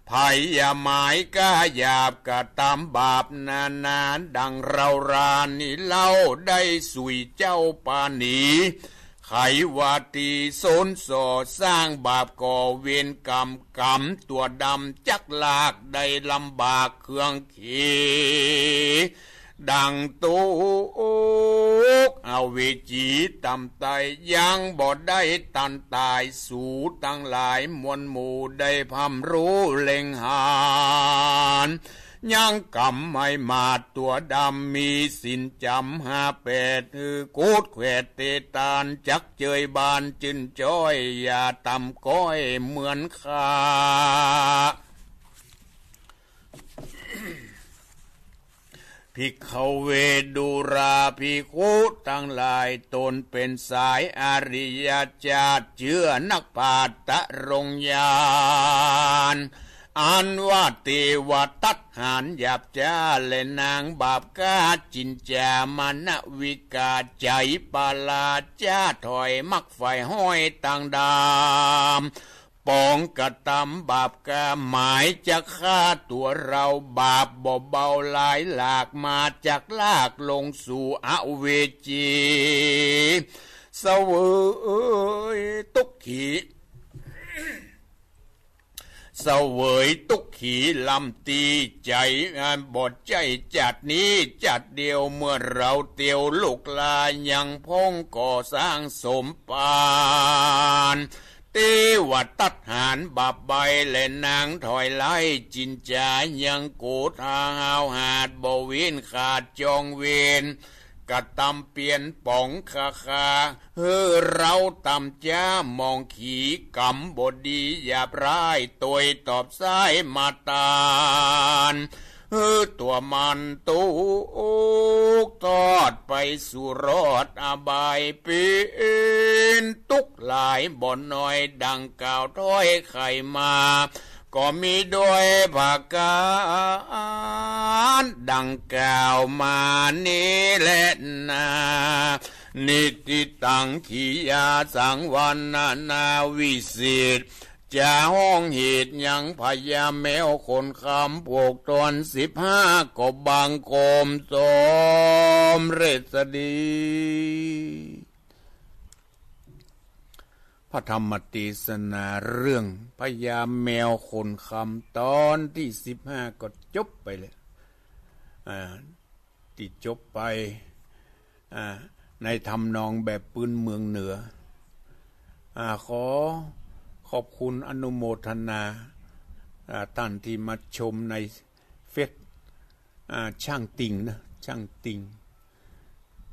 ไผอย่าหมายกล้าหยาบกระตำบาปนานา ดังเฮารานี้เล่าได้สุยเจ้าปานี ไขว่าตี้สนส่อสร้างบาปก่อเวรกรรม ก๋ำตั๋วดำจักลากได้ลำบากเครื่องเข ดังตุ๊กข์อเวจีต่ำไต ยังบ่ได้ตันต๋าย สูตังหลายมวลหมู่ได้พร่ำฮู้เล็งหัน ยังกำไม้หมาดตั๋วดำมีศีลจำห้าแปด หื้อกูดแขวดเตตาน จักเจยบานจื้นจ้อย อย่าต่ำก้อยเหมือนข้า ภิกขเว ดูราภิกขุตังหลาย ต๋นเป๋นสายอริยจาติ เจื้อนักปราชญ์ตรงญาณ อันว่าเตวตัฏฐานหยาบจ๊า และนางบาปกล้าจินจามนวิกา ใจ๋ปาลาจ๊าถอยมักใฝ่ฮ้อยตางดำ ป๋องกระตำบาปกล้าหมายจะฆ่าตั๋วเฮา บาปบ่เบาหลายหลาก มาจักลากลงสู่อเวจี เสวยตุ๊กขี เสวยตุ๊กขีลำตี้ ใจ๋บ่ใจ้จาตินี้จาติเดียว เมื่อเฮาเตียวลุกลายังพ้องก่อสร้างสมปาน เตวตัฏฐานบาปใบ้ และนางถอยไล่จินจายังโกธาห้าวหาด บ่เว้นขาดจองเวร กระตำเปียนป๋องคาคา หื้อเฮาต่ำจ๊าหมองขี กรรมบ่ดีหยาบร้าย ตวยตอบสายมาตาน หื้อตั๋วมันตุ๊กข์ทอดไปสู่รอดอบาย เป๋นตุ๊กข์หลายบ่น้อย ดังกล่าวถ้อยไขมา ก็มีโดยประก๋านดังกล่าวมานี้แลนา นิทธิตัง ขียาสัง วรรณนาวิเศษ จะฮ้องเหตุหยัง พญาแมวขนคำ พวกต๋อนสิบห้า ก็บังคมสมเร็จดี พระธรรมเตสนาเรื่องพญาแมวขนคำต๋อนตี้สิบห้า ก็จบไปแล้ว อ่า ตี้จบไป อ่า ในทำนองแบบปื๊นเมืองเหนือ อ่า ขอขอบคุณอนุโมทนา อ่า ต้านตี้มาชมในเฟซ อ่า ช่างติ่งนะ ช่างติ่ง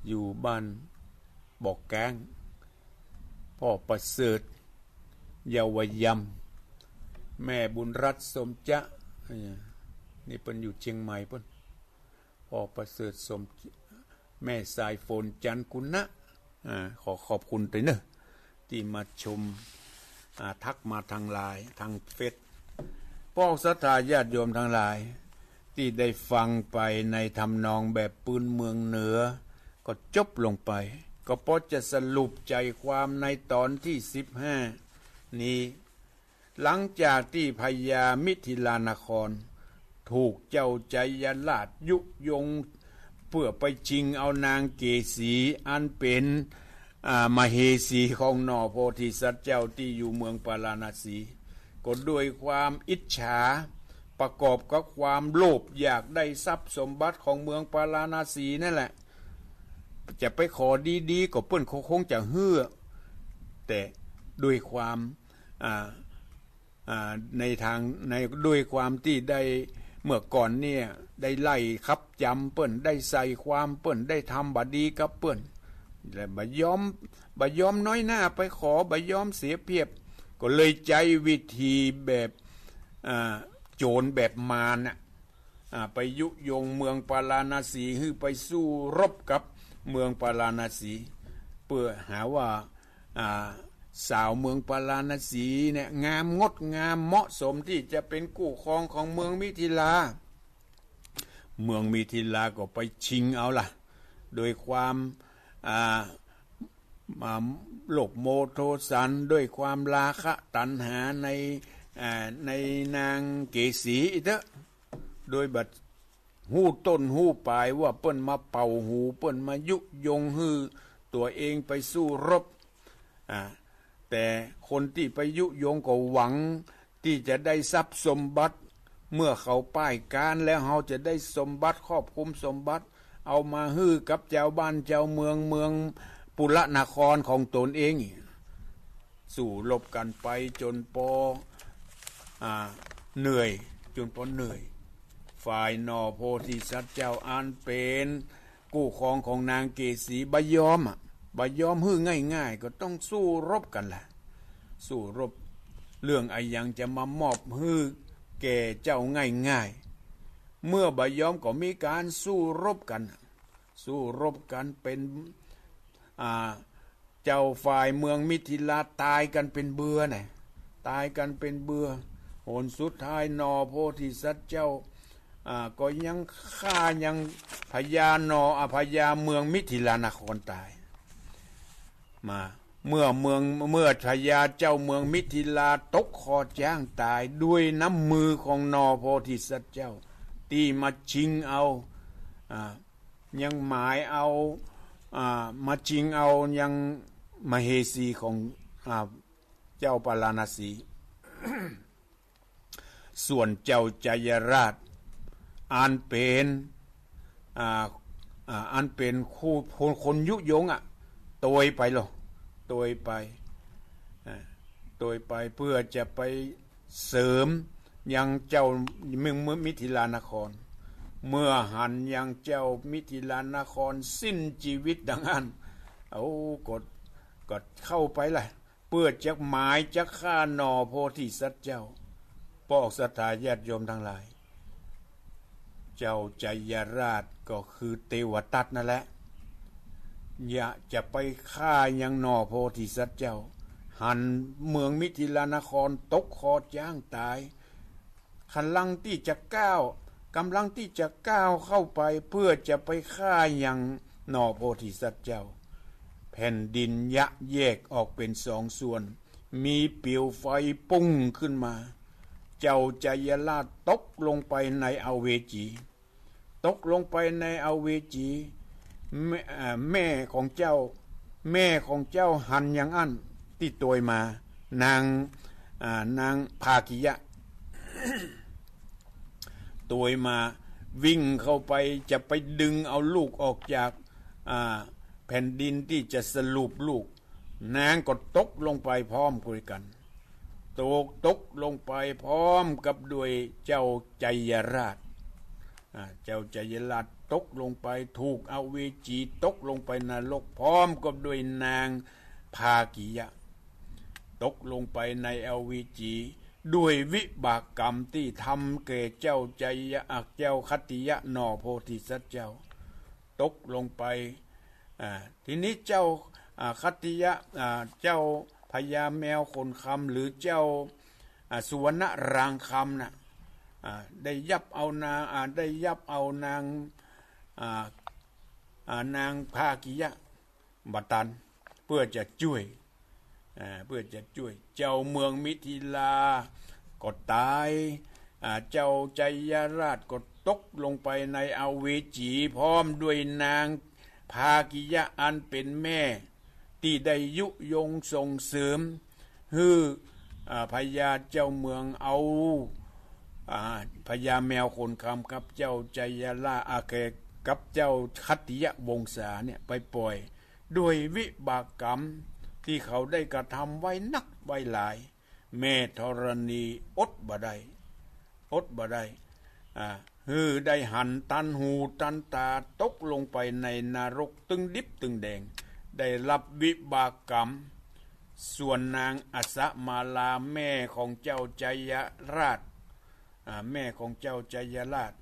อยู่บ้านบ่อแก้ง ป้อประเสริฐ เยาวยำ แม่บุญรัตน์สมจะ อ่า นี่เปิ้นอยู่เจียงใหม่ปุ้น ป้อประเสริฐสมจะ แม่สายฝนจันทร์กุณะ อ่า ขอขอบคุณตวยเนอะ ตี้มาชม อ่า ทักมาทางไลน์ ทางเฟซ พวกศรัทธาญาติโยมตังหลาย ตี้ได้ฟังไปในทำนองแบบปื๊นเมืองเหนือ ก็จบลงไป ก็พอจะสรุปใจความในต๋อนตี้สิบห้า นี้ หลังจากตี้พญามิถิลานคร ถูกเจ้าชัยราชยุยง เปื้อไปชิงเอานางเกสี อันเป๋น อ่า มเหสีของหน่อโพธิสัตว์เจ้าตี้อยู่เมืองปาราณสี ก็ด้วยความอิจฉา ประกอบกับความโลภอยากได้ทรัพย์สมบัติของเมืองปาราณสีนั่นแหละ จะไปขอดีๆ ก็เปิ้นก็คงจะหื้อ แต่ด้วยความ อ่า อ่า ในตาง ใน ด้วยความตี้ได้ เมื่อก่อนเนี่ย ได้ไล่ขับจ๋ำเปิ้น ได้ใส่ความเปิ้น ได้ทำบ่ดีกับเปิ้น และบ่ยอม บ่ยอมน้อยหน้าไปขอ บ่ยอมเสียเปรียบ ก็เลยใจ๊วิธีแบบ อ่า โจรแบบมารน่ะ อ่า ไปยุยงเมืองปาราณสี หื้อไปสู้รบกับเมืองปาราณสี เปื้อหาว่า อ่า สาวเมืองปาราณสีเนี่ย งามงดงามเหมาะสมตี้จะเป๋นกู้ครองของเมืองมิถิลา เมืองมิถิลาก็ไปชิงเอาล่ะ โดยความ อ่า อ่า โลภโมโทสัน ด้วยความราคะตัณหาใน อ่า ในนางเกสีอี้เต๊อะ โดยบ่ฮู้ต้นฮู้ปายว่าเปิ้นมาเป่าหู เปิ้นมายุยงหื้อตั๋วเองไปสู้รบ อ่า แต่คนตี้ไปยุยงก็หวังตี้จะได้ทรัพย์สมบัติ เมื่อเขาป้ายกานแล้ว เฮาจะได้สมบัติ ครอบคลุมสมบัติ เอามาหื้อกับจาวบ้านจาวเมือง เมืองปุระนครของตนเอง สู้รบกั๋นไปจ๋นปอ อ่า เหนื่อย จ๋นปอเหนื่อย ฝ่ายหน่อโพธิสัตว์เจ้าอันเป๋นกู้ครองของนางเกสีบ่ยอมอะ บ่ยอมหื้อง่ายๆ ก็ต้องสู้รบกั๋นแหละ สู้รบ เรื่องอะหยังจะมามอบหื้อแก่เจ้าง่ายๆ เมื่อบ่ยอมก็มีก๋านสู้รบกั๋น สู้รบกั๋นเป๋น อ่า เจ้าฝ่ายเมืองมิถิลาต๋ายกั๋นเป๋นเบื่อน่ะ ต๋ายกั๋นเป๋นเบื่อ หนสุดท้ายหน่อโพธิสัตว์เจ้า อ่า ก็ยังฆ่ายังพญาหน่อ อ่า พญาเมืองมิถิลานครต๋าย มา เมื่อเมือง เมื่อพญาเจ้าเมืองมิถิลาตกคอจ๊างต๋ายด้วยน้ำมือของหน่อโพธิสัตว์เจ้า ตี้มาชิงเอา อ่า ยังหมายเอา อ่า มาชิงเอายังมเหสีของ อ่า เจ้าปาราณสี ส่วนเจ้าชัยราช อันเป๋น อ่า อ่า อันเป๋นคู่ คน คนยุยงอะ ตวยไปลอ ตวยไป อ่า ตวยไปเปื้อจะไปเสริมยังเจ้าเมือง เมืองมิถิลานคร เมื่อหันยังเจ้ามิถิลานครสิ้นจีวิตดังอั้น เอา ก็ ก็เข้าไปละ เปื้อจะหมายจะฆ่าหน่อโพธิสัตว์เจ้า ปอกศรัทธาญาติโยมตังหลาย เจ้าชัยราชก็คือเตวทัตนั่นแหละ อยากจะไปฆ่ายังหน่อโพธิสัตว์เจ้า หันเมืองมิถิลานครตกคอจ๊างต๋าย ก๋ำลังตี้จะก้าว ก๋ำลังตี้จะก้าวเข้าไปเปื้อจะไปฆ่ายังหน่อโพธิสัตว์เจ้า แผ่นดินยะแยกออกเป๋นสองส่วน มีเปลวไฟปุ้งขึ้นมา เจ้าไชยราชตกลงไปในอเวจี ตกลงไปในอเวจี แม่ อ่า แม่ของเจ้า แม่ของเจ้าหันอย่างอั้นตี้ตวยมา นาง อ่า นางภากิยะ ตวยมา วิ่งเข้าไปจะไปดึงเอาลูกออกจาก อ่า แผ่นดินตี้จะสลุปลูก นางก็ตกลงไปพร้อมกัน ตก ตกลงไปพร้อมกับด้วยเจ้าไชยราช อ่า เจ้าไชยราชตกลงไป ถูกอเวจีตกลงไปนรกพร้อมกับด้วยนางภากิยะ ตกลงไปในอเวจี ด้วยวิบากกรรมตี้ทำแก่เจ้าไชยะ อ่า เจ้าคัตติยะหน่อโพธิสัตว์เจ้า ตกลงไป อ่า ทีนี้เจ้า อ่า คัตติยะ อ่า เจ้าพญาแมวขนคำ หรือเจ้า อ่า สุวรรณรางคำน่ะ อ่า ได้ยับเอานาง อ่า ได้ยับเอานาง อ่า อ่า นางภากิยะบ่ตัน เปื้อจะจ้วย อ่า เปื้อจะจ้วย เจ้าเมืองมิถิลาก็ต๋าย อ่า เจ้าไชยราชก็ตกลงไปในอเวจี พร้อมด้วยนางภากิยะอันเป๋นแม่ ตี้ได้ยุยงส่งเสริม หื้อ อ่า พญาเจ้าเมืองเอา อ่า พญาแมวขนคำกับเจ้าไชยราช อ่า แก่กับเจ้าคัตติยวงศาเนี่ยไปป่อย ด้วยวิบากกรรมตี้เขาได้กระทำไว้นักไว้หลาย แม่ธรณีอดบ่ได้ อดบ่ได้ อ่า หื้อได้หันตันหูตันต๋าตกลงไปในนรกตึงดิบตึงแดง ได้ฮับวิบากกรรม ส่วนนางอัสสมาลาแม่ของเจ้าไชยราช อ่า แม่ของเจ้าไชยราช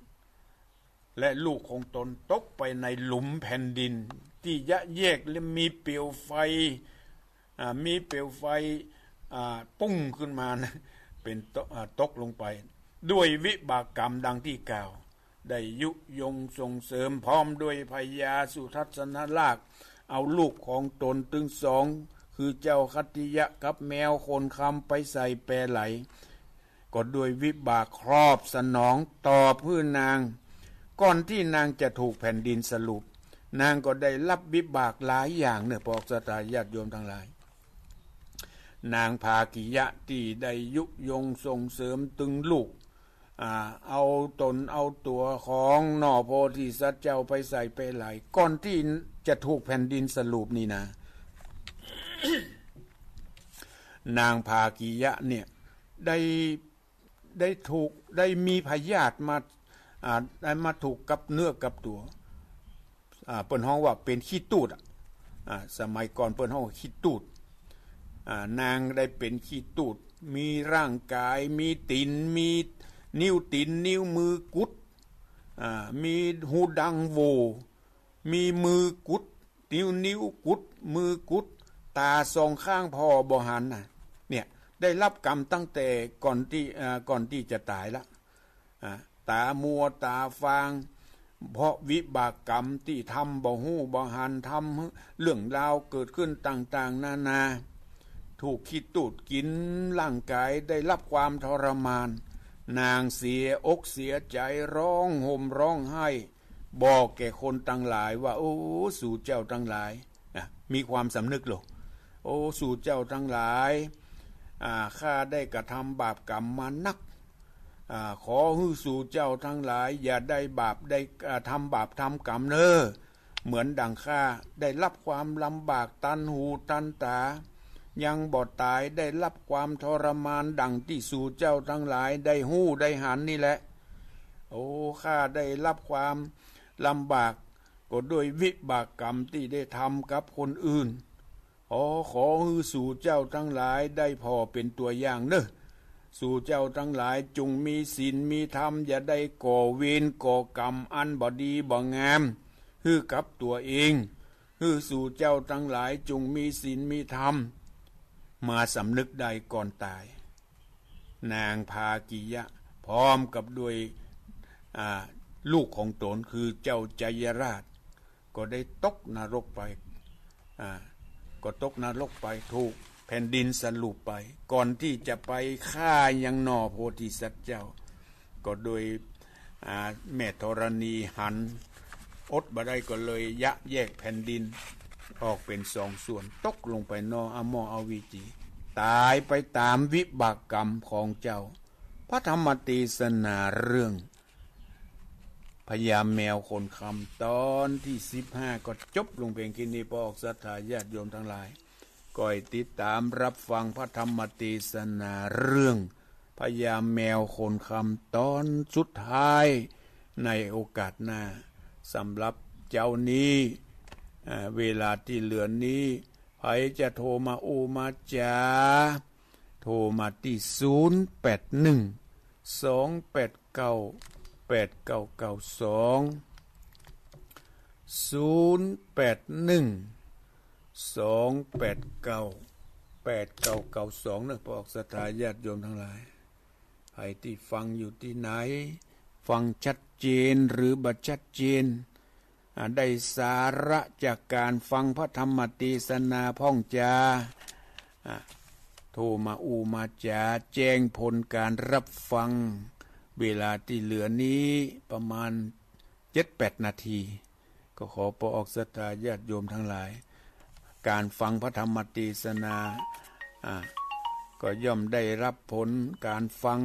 และลูกของตนตกไปในหลุมแผ่นดินตี้ยะแยกและมีเปลวไฟ อ่า มีเปลวไฟ อ่า ปุ้งขึ้นมานะ เป๋นตก อ่า ตกลงไป ด้วยวิบากกรรมดังตี้กล่าว ได้ยุยงส่งเสริมพร้อมด้วยพญาสุทัศนราช เอาลูกของตนตึงสอง คือเจ้าคัตติยะกับแมวขนคำไปใส่แปไหล ก็ด้วยวิบากครอบสนองตอบหื้อนาง ก่อนตี้นางจะถูกแผ่นดินสลุป นางก็ได้ฮับวิบากหลายอย่างเน่อ ปอกสตาญาติโยมตังหลาย นางภากิยะตี้ได้ยุยงส่งเสริมตึงลูก อ่า เอาต๋นเอาตั๋วของหน่อโพธิสัตว์เจ้าไปใส่แปไหล ก่อนตี้จะถูกแผ่นดินสลุปนี่นะ นางภากิยะเนี่ยได้ ได้ถูก ได้มีพยาธิมา อ่า ได้มาถูกกับเนื้อกับตั๋ว อ่า เปิ้นฮ้องว่าเป๋นขี้ตูดอะ อ่า สมัยก่อนเปิ้นฮ้องว่าขี้ตูด อ่า นางได้เป๋นขี้ตูด มีร่างก๋าย มีตี๋น มีนิ้วตี๋น นิ้วมือกุด อ่า มีหูดังโหว่ มีมือกุด นิ้ว นิ้วกุด มือกุด ต๋าสองข้างผ่อบ่หันน่ะ เนี่ย ได้ฮับกรรมตั้งแต่ก่อนตี้ อ่า ก่อนตี้จะต๋ายละ อ่า ต๋ามัวต๋าฟาง เพราะวิบากกรรมตี้ทำบ่ฮู้บ่หัน ทำหื้อเรื่องราวเกิดขึ้นต่างๆ นานา ถูกขี้ตูดกิ๋นร่างก๋าย ได้ฮับความทรมาน นางเสียอกเสียใจ๋ ฮ้องห่มฮ้องไห้ บอกแก่คนตังหลายว่า โอ้ สูเจ้าตังหลาย นะ มีความสำนึกโลก โอ้ สูเจ้าตังหลาย อ่า ข้าได้กระทำบาปกรรมมานัก อ่า ขอหื้อสูเจ้าตังหลาย อย่าได้บาปได้ อ่า ทำบาปทำกรรมเน่อ เหมือนดังข้าได้ฮับความลำบากตันหูตันต๋า ยังบ่ต๋าย ได้ฮับความทรมานดังตี้สูเจ้าตังหลายได้ฮู้ได้หันนี่แหละ โอ้ ข้าได้ฮับความลำบาก ก็ด้วยวิบากกรรมตี้ได้ทำกับคนอื่น ขอ ขอหื้อสูเจ้าตังหลายได้ผ่อเป๋นตั๋วอย่างเน่อ สูเจ้าตังหลายจุ่งมีศีลมีธรรม อย่าได้ก่อเวรก่อกรรมอันบ่ดีบ่งาม หื้อกับตั๋วเอง หื้อสูเจ้าตังหลายจุ่งมีศีลมีธรรม มาสำนึกได้ก่อนต๋าย นางภากิยะพร้อมกับด้วย อ่า ลูกของต๋นคือเจ้าไชยราช ก็ได้ตกนรกไป อ่า ก็ตกนรกไป ถูก แผ่นดินสะลุไป ก่อนตี้จะไปฆ่ายังหน่อโพธิสัตว์เจ้า ก็โดย อ่า แม่ธรณีหัน อดบ่ได้ก็เลยยะแยกแผ่นดินออกเป๋นสองส่วน ตกลงไปหน้ออมออเวจี ต๋ายไปต๋ามวิบากกรรมของเจ้า พระธรรมเตสนาเรื่อง พญาแมวขนคำตอนตี้สิบห้าก็จบลงเพียงแค่นี้ ปอออกศรัทธาญาติโยมตังหลาย ก็ให้ติดต๋ามฮับฟังพระธรรมเตสนาเรื่องพญาแมวขนคำตอนสุดท้ายในโอกาสหน้า สำหรับเจ๊านี้ อ่า เวลาตี้เหลือนี้ ใผจะโทรมาอู้มาจ๋า โทรมาตี้ ศูนย์แปดหนึ่ง สองแปดเก้า แปดเก้าเก้าสอง ศูนย์แปดหนึ่ง สองแปดเก้า แปดเก้าเก้าสอง เนาะ ปอออกศรัทธาญาติโยมตังหลาย ใผตี้ฟังอยู่ตี้ไหน ฟังชัดเจนหรือบ่ชัดเจน อ่า ได้สาระจากก๋านฟังพระธรรมเตสนาพ่องจา อ่า โทรมาอู้มาจ๋า แจ้งผลก๋านฮับฟัง เวลาตี้เหลือนี้ประมาณเจ็ดแปดนาที ก็ขอปอออกศรัทธาญาติโยมตังหลาย ก๋านฟังพระธรรมเตสนา อ่า ก็ย่อมได้ฮับผลก๋านฟัง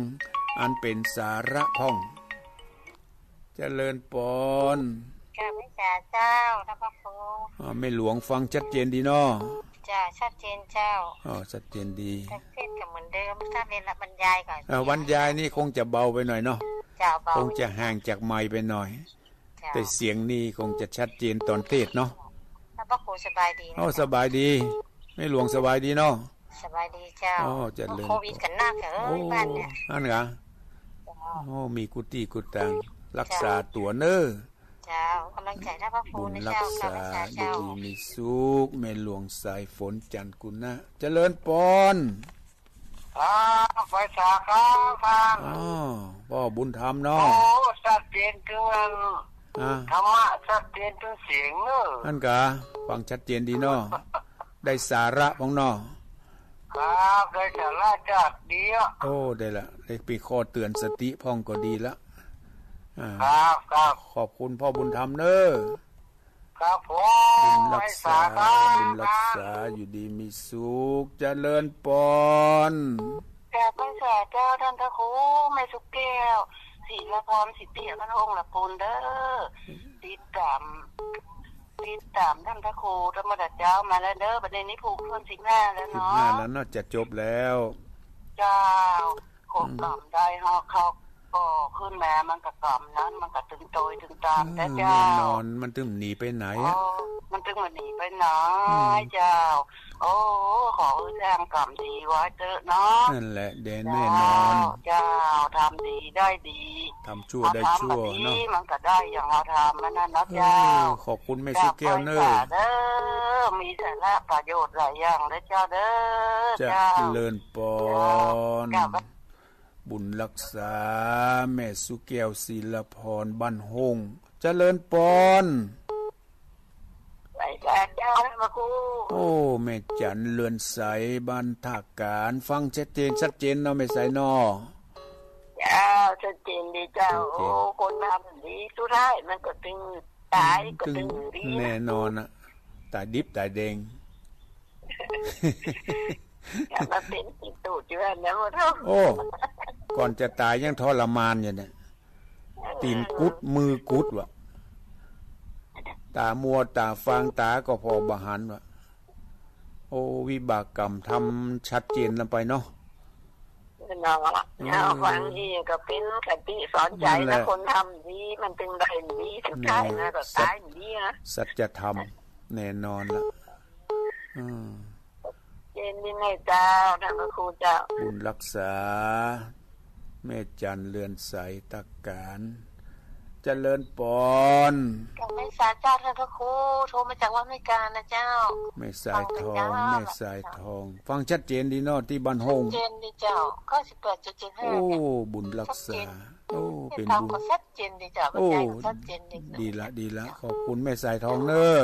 อันเป๋นสาระพ่อง เจริญปอน กราบไหว้สาเจ้า ท่านพระครู อ่า แม่หลวงฟังชัดเจนดีเนาะ จ้า ชัดเจนเจ้า อ๋อ ชัดเจนดี เทศน์ก็เหมือนเดิม ถ้าเวลาบรรยายก็ อ่า บรรยายนี่คงจะเบาไปหน่อยเนาะ เจ้า เบา คงจะห่างจากไมค์ไปหน่อย เจ้า แต่เสียงนี่คงจะชัดเจนตอนเทศน์เนาะ ท่านพระครูสบายดีนะ อ๋อ เจ้า สบายดี แม่หลวงสบายดีเนาะ สบายดีเจ้า อ๋อ เจริญ โควิดกันนักเอ้ย โอ้ บ้านเนี่ย อั้นกา เจ้า โอ้ มีกู้ตี้กู้ตาง รักษาตั๋วเน่อ เจ้า ก๋ำลังใจ๋ท่านพระครูนะเจ้า บุญรักษา กราบไหว้สาเจ้า อยู่ดีมีสุข แม่หลวงสายฝน จันทร์กุณะ เจริญปอน ครับ ไหว้สาครับท่าน อ๋อ ป้อบุญธรรมเนาะ โอ้ ชัดเจนตึงอัน อ่า ธรรมะชัดเจนตึงเสียงเนอะ อั้นกา ฟังชัดเจนดีเนาะ ได้สาระพ่องเนาะ ครับ ได้สาระจากดีอะ โอ้ ได้ละ ได้เป๋นข้อเตือนสติพ่องก็ดีละ อ่า ครับ ครับ ขอบคุณป้อบุญธรรมเน่อ ครับผม บุญรักษา ไหว้สาครับ บุญรักษา อยู่ดีมีสุข เจริญปอน กราบไหว้สาเจ้า ท่านพระครู แม่สุแก้ว ศิลพร สิทธิพันธ์ องค์ละปูนเด้อ ติดต๋าม ติดต๋ามท่านพระครูธรรมดาเจ้ามาแล้วเด้อ บัดนี้นี่ผูกถ้วนสิบห้าแล้วเนาะ สิบห้าแล้วเนาะ จะจบแล้ว เจ้า ขบกำได้ฮะ เขาก็ขึ้นมา มันก็กำนั้น มันก็ตึงโตยตึงตาม เออ แต่เจ้า แน่นอน มันตึงหนีไปไหนอะ โอ้ มันตึงบ่หนีไปไหน อืม เจ้า โอ้ ขอหื้อสร้างกำดีไว้เต๊อะเนาะ นั่นแหละ แด่นแน่นอน เจ้า เจ้า ทำดีได้ดี ทำชั่วได้ชั่วเนาะ เฮาทำบ่ดี มันก็ได้อย่างเฮาทำมันนั่นเนาะ เออ เจ้า ขอบคุณแม่สุแก้วเน่อ กราบไหว้สาเด้อ มีสาระประโยชน์หลายอย่างเด้อเจ้าเด้อ เจ้า เจ้า เจริญปอน เจ้า กราบไหว้ บุญรักษา แม่สุแก้ว ศิลพร บ้านห้ง เจริญปอน ไหว้สาเจ้า พระครู โอ้ แม่จันทร์เรือนใส บ้านท่ากาญ ฟังชัดเจน ชัดเจนเนาะ แม่ใสเนาะ เจ้า ชัดเจนดีเจ้า ชัดเจน โอ้ คนทำดี สุดท้ายมันก็ตึงต๋าย อืม ก็ตึง ตึงดี แน่นอนอะ ต๋ายดิบต๋ายแดง อย่ามาเป๋นขี้ตูดอยู่นั่นนะ โอ้ ก่อนจะต๋ายยังทรมานอยู่เนี่ย ตี๋นกุด มือกุดวะ ต๋ามัวต๋าฟาง ต๋าก็ผ่อบ่หันวะ โอ้ วิบากกรรมทำชัดเจนลงไปเนาะ เนาะ อืม เอาฟังนี่ก็เป๋นคติสอนใจ๋นะ นั่นแหละ คนทำดีมันตึงได้ดี สุดท้ายนะ แน่ ก็ต๋ายดีนะ สัจ สัจธรรม แน่นอนละ อืม เจนดีไหมเจ้า ท่านพระครูเจ้า บุญรักษา แม่จันทร์เรือนใส ท่ากาญ เจริญปอน กราบไหว้สาเจ้า ท่านพระครู โทรมาจากวัดอเมริกานะเจ้า แม่สายทอง ฟังนะเจ้า แม่สายทอง ฟังชัดเจนดีเนาะ ตี้บ้านห้ง ชัดเจนดีเจ้า เก้าสิบแปดจุดเจ็ดห้า โอ้ เนี่ย บุญรักษา ชัดเจน โอ้ เป๋นบุญ ก็ชัดเจนดีเจ้า โอ้ ชัดเจนดี ดีละ ดีละ ขอบคุณแม่สายทองเน่อ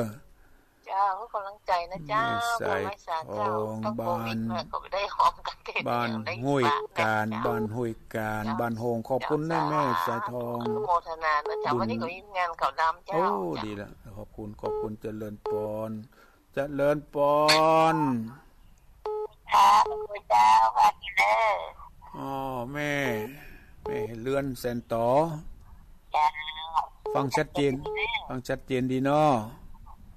เจ้า เพื่อกำลังใจ๋นะเจ้า แม่สายทอง เจ้า เจ้า โควิดมาก็บ่ได้ฮ้องกาเต้น บ้าน อย่างใด ห้วยกาญ บ้านห้วยกาญ เจ้า บ้านโฮง ขอบคุณนะ เจ้า แม่สายทอง อนุโมทนานะเจ้า บุญ วันนี้ก็มีงานเขาดำเจ้า โอ้ เจ้า ดีละ ขอบคุณ ขอบคุณ เจริญปอน เจริญปอน ค่ะ พระครูเจ้า ว่าไงเด้อ อ๋อ แม่ แม่เฮือนแสนต๋อ เจ้า ฟังชัดเจน ชัดเจนดีเด้อ ฟังชัดเจนดีเนาะ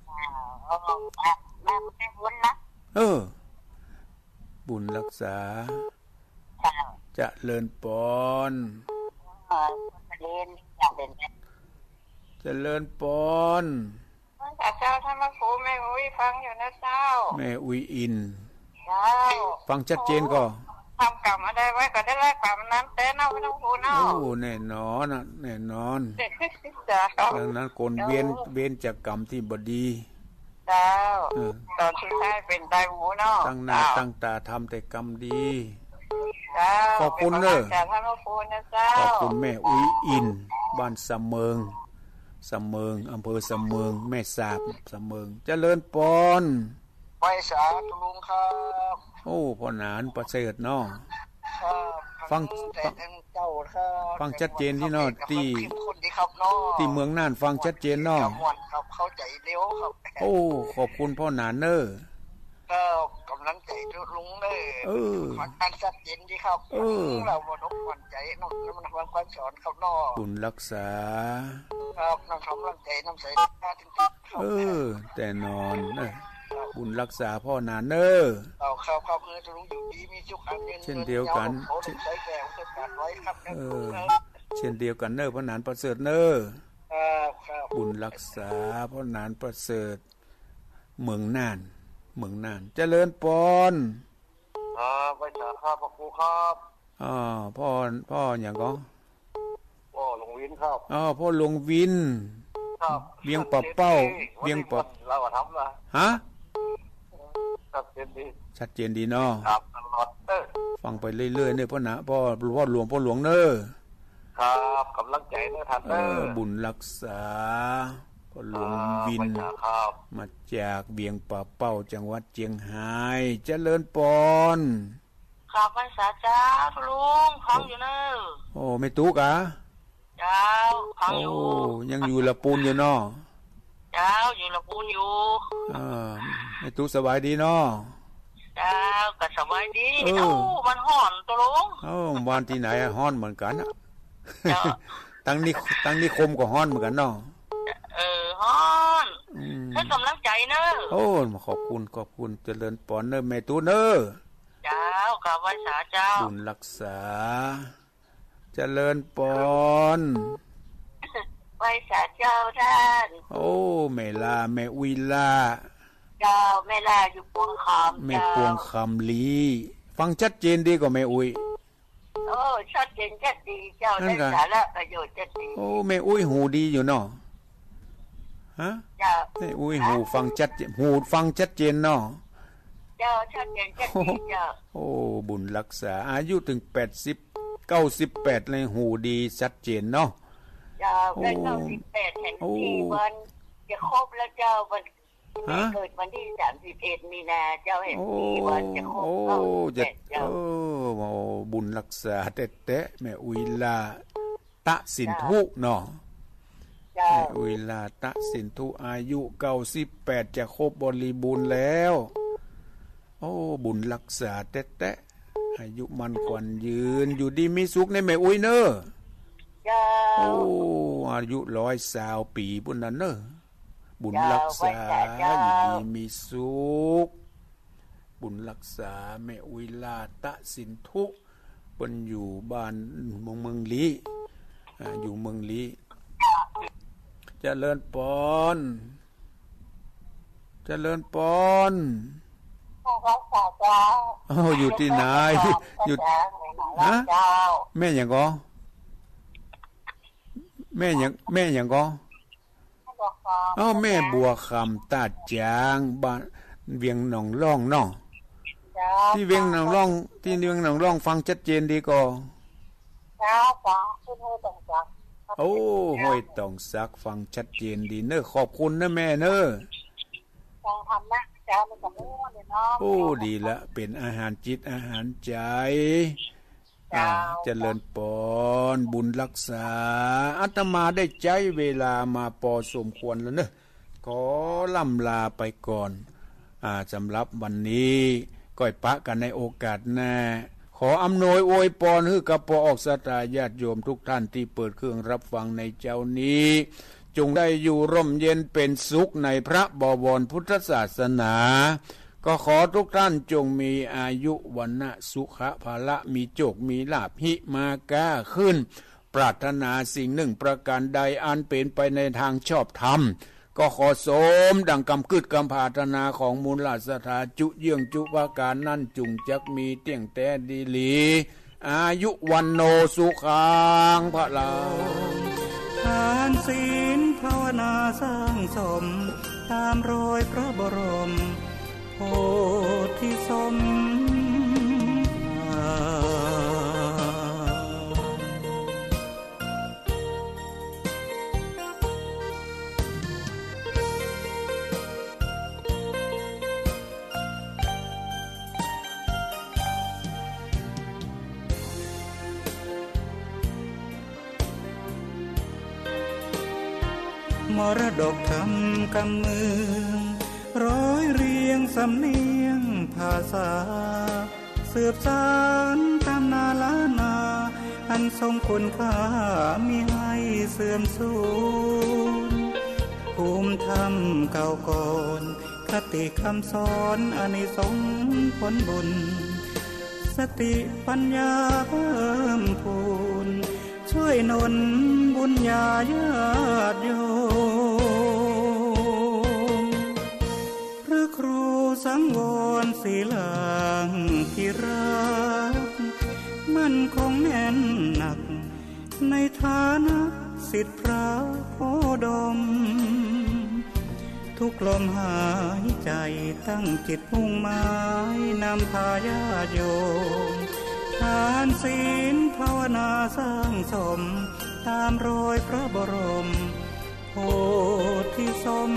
เจ้า อ๋อ มา มา มาบุญนะ เออ บุญรักษา เจ้า เจริญปอน เออ เจริญ เจริญ เจริญปอน พระเจ้า ท่านพระครู แม่อุ๊ยฟังอยู่นะเจ้า แม่อุ๊ยอิน เจ้า ฟังชัดเจนก่อ ทำกรรมอะไรไว้ก็ได้รับกรรมนั้นแต๊เนาะ พระครูเนาะ โอ้ แน่นอนอะ แน่นอน เจ้า ดังนั้นคน เจ้า เว้น เว้นจากกรรมตี้บ่ดี เจ้า เออ ต๋อนสุดท้ายเป๋นต๋ายหมู่เนาะ ตั้งหน้า เจ้า ตั้งต๋าทำแต่กรรมดี เจ้า ขอบคุณเน้อ เป๋นกำลังใจ๋ให้พระครูนะเจ้า ขอบคุณแม่อุ๊ยอิน บ้านสะเมิง สะเมิง อำเภอสะเมิง แม่สาบ สะเมิง เจริญปอน ไหว้สาธุลุงครับ โอ้ พ่อหนานประเสริฐเนาะ ครับ ฟัง ฟังแต่เจ้าครับ ฟังชัดเจนตี้เนาะ ตี้ เข้มข้นดีครับเนาะ ตี้เมืองน่านฟังชัดเจนเนาะ ม่วนครับ เข้าใจ๋เร็วครับ โอ้ ขอบคุณพ่อหนานเน้อ ก็กำลังใจ๋ลุงเน้อ เออ ฟังชัดเจนดีครับ เออ เฮาบ่ต้องหวั่นใจ๋เนาะ มันฟังคำสอนครับเนาะ บุญรักษา ครับ นำกำลังใจ๋ นำใจ๋ เออ แน่นอนเน้อ บุญรักษาพ่อหนานเน้อ เอาครับ ครับ เออ ลุงอยู่ดีมีสุข อันยืน เช่นเดียวกั๋น ยืนยาว ขอให้ใจ๋แก่ เออ เออ เช่นเดียวกั๋นเน้อ พ่อหนานประเสริฐเน้อ ครับ ครับ บุญรักษาพ่อหนานประเสริฐ เมืองน่าน เมืองน่าน เจริญปอน ครับ ไหว้สาครับ พระครูครับ อ่า พ่อ พ่อหยังก่อ พ่อหลวงวินครับ อ๋อ พ่อหลวงวิน ครับ เวียงป่าเป้า ชัดเจนดี เวียงป่า วันนี้เราก็ทำนะ ฮะ ชัดเจนดี ชัดเจนดีเนาะ ครับ ตลอด เออ ฟังไปเรื่อยๆ เน้อ พ่อหนาน พ่อ พ่อหลวง พ่อหลวงเน้อ ครับ กำลังใจ๋เน้อท่าน เออ เน้อ บุญรักษา พ่อหลวงวิน อ่า ไหว้สาครับ มาจากเวียงป่าเป้า จังหวัดเจียงฮาย เจริญปอน ครับ ไหว้สาเจ้าลุง ฟังอยู่เน้อ โอ้ แม่ตุ๊กอะ เจ้า ฟังอยู่ โอ้ ยังอยู่ละปูนอยู่เนาะ เจ้า อยู่ละปูนอยู่ อ่า แม่ตุ๊กสบายดีเนาะ เจ้า ก็สบายดี เออ เอ้า มันฮ้อนตะลุง เอ้า บ้านตี้ไหนอะ ฮ้อนเหมือนกั๋นอะ เจ้า ตังนิ ตังนิคมก็ฮ้อนเหมือนกั๋นเนาะ เออ ฮ้อน อืม เพื่อกำลังใจ๋เน้อ โอ้ ขอบคุณ ขอบคุณ เจริญปอนเน้อ แม่ตุ๊กเน้อ เจ้า ครับ ไหว้สาเจ้า บุญรักษา เจริญปอน ไหว้สาเจ้าต้าน โอ้ แม่ล่า แม่อุ๊ยล่า เจ้า แม่ล่าอยู่ปวงคำ แม่ เจ้า ปวงคำลี ฟังชัดเจนดีก่อแม่อุ๊ย โอ้ ชัดเจนชัดดีเจ้า นั่นกะ ได้สาระประโยชน์ชัดดี โอ้ แม่อุ๊ยหูดีอยู่เนาะ ฮะ เจ้า แม่อุ๊ยหูฟังชัดเจน หูฟังชัดเจนเนาะ เจ้า ชัดเจนชัดดีเจ้า โอ้ บุญรักษา อายุเถิงแปดสิบ เก้าสิบแปดเลย หูดีชัดเจนเนาะ เจ้า ได้ โอ้ เก้าสิบแปด แห่ง โอ้ สี่วัน จะครบแล้วเจ้า วัน ฮะ เกิดวันตี้สามสิบเอ็ดมีนาเจ้า แห่ง โอ้ สี่วันจะครบ โอ้ เก้าสิบแปด จะ เจ้า เออ โอ้ บุญรักษาแต๊ๆ แม่อุ๊ยล่า ตะสินธุเนาะ เจ้า แม่อุ๊ยล่า ตะสินธุ อายุเก้าสิบแปด จะครบบริบูรณ์แล้ว โอ้ บุญรักษาแต๊ๆ อายุมั่นขวัญยืน อยู่ดีมีสุขเน้อแม่อุ๊ยเน้อ เจ้า โอ้ อายุร้อยซาวปี๋ปู้นน่ะเน้อ บุญรักษา เจ้า ไหว้สาเจ้า อยู่ดีมีสุข บุญรักษา แม่อุ๊ยล่า ตะสินธุ เปิ้นอยู่บ้านเมือง เมืองลี้ อ่า อยู่เมืองลี้ เจริญปอน เจริญปอน ไหว้สาเจ้า โอ้ อยู่ตี้ไหน อยู่ เจ้า ฮะ เจ้า แม่หยังก่อ แม่หยัง แม่หยังก่อ บัวคำ อ้าว แม่บัวคำ ต้าจ๋าง บ้านเวียงหนองล่องเนาะ เจ้า ตี้เวียงหนองล่อง ตี้เวียงหนองล่องฟังชัดเจนดีก่อ เจ้า ฟังขึ้นห้วยตองสัก โอ้ ห้วยตองสัก ฟังชัดเจนดีเน้อ ขอบคุณเน้อแม่เน้อ ฟังธรรมนะเจ้า มันก็ม่วนดีเนาะ โอ้ ดีละ เป๋นอาหารจิตอาหารใจ๋ เจ้า อ่า เจริญปอน บุญฮักษา อาตมาได้ใจ๊เวลามาปอสมควรแล้วเนาะ ขอล่ำลาไปก่อน อ่า สำหรับวันนี้ ก้อยปะกั๋นในโอกาสหน้า ขออำนวยอวยปอนหื้อกับป้อออกศรัทธาญาติโยมทุกท่านตี้เปิดเครื่องฮับฟังในเจ๊านี้ จงได้อยู่ร่มเย็นเป๋นสุขในพระบวรพุทธศาสนา ก็ขอทุกท่านจงมีอายุ วรรณะ สุขะ พละ มีโจค มีลาภ หิมาก้าขึ้น ปรารถนาสิ่งหนึ่งประการใดอันเป๋นไปในตางชอบธรรม ก็ขอสมดังกำกึ๊ดกำปรารถนาของมูลศรัทธาจุเยื่องจุประก๋านนั้น จุ่งจักมีเตี้ยงแต๊ดีหลี อายุ วัณโณ สุขัง พลัง ทานศีลภาวนาสร้างสม ต๋ามรอยพระบรมโพธิสมภาร มรดกธรรมกำเมือง ร้อยเรียงสำเนียงภาษา สืบสานตำนานล้านนา อันทรงคุณค่ามิให้เสื่อมสูญ ภูมิธรรมเก่าก่อน คติคำสอนอานิสงส์ผลบุญ สติปัญญาเพิ่มพูน ช่วยหนุนบุญญาญาติโยม พระครูสังวรศิลาธิราช มั่นคงแน่นหนัก ในฐานะศิษย์พระโคดม ทุกลมหายใจตั้งจิตมุ่งหมายนำพาญาติโยม ทานศีลภาวนาสร้างสม ต๋ามรอยพระบรมโพธิสม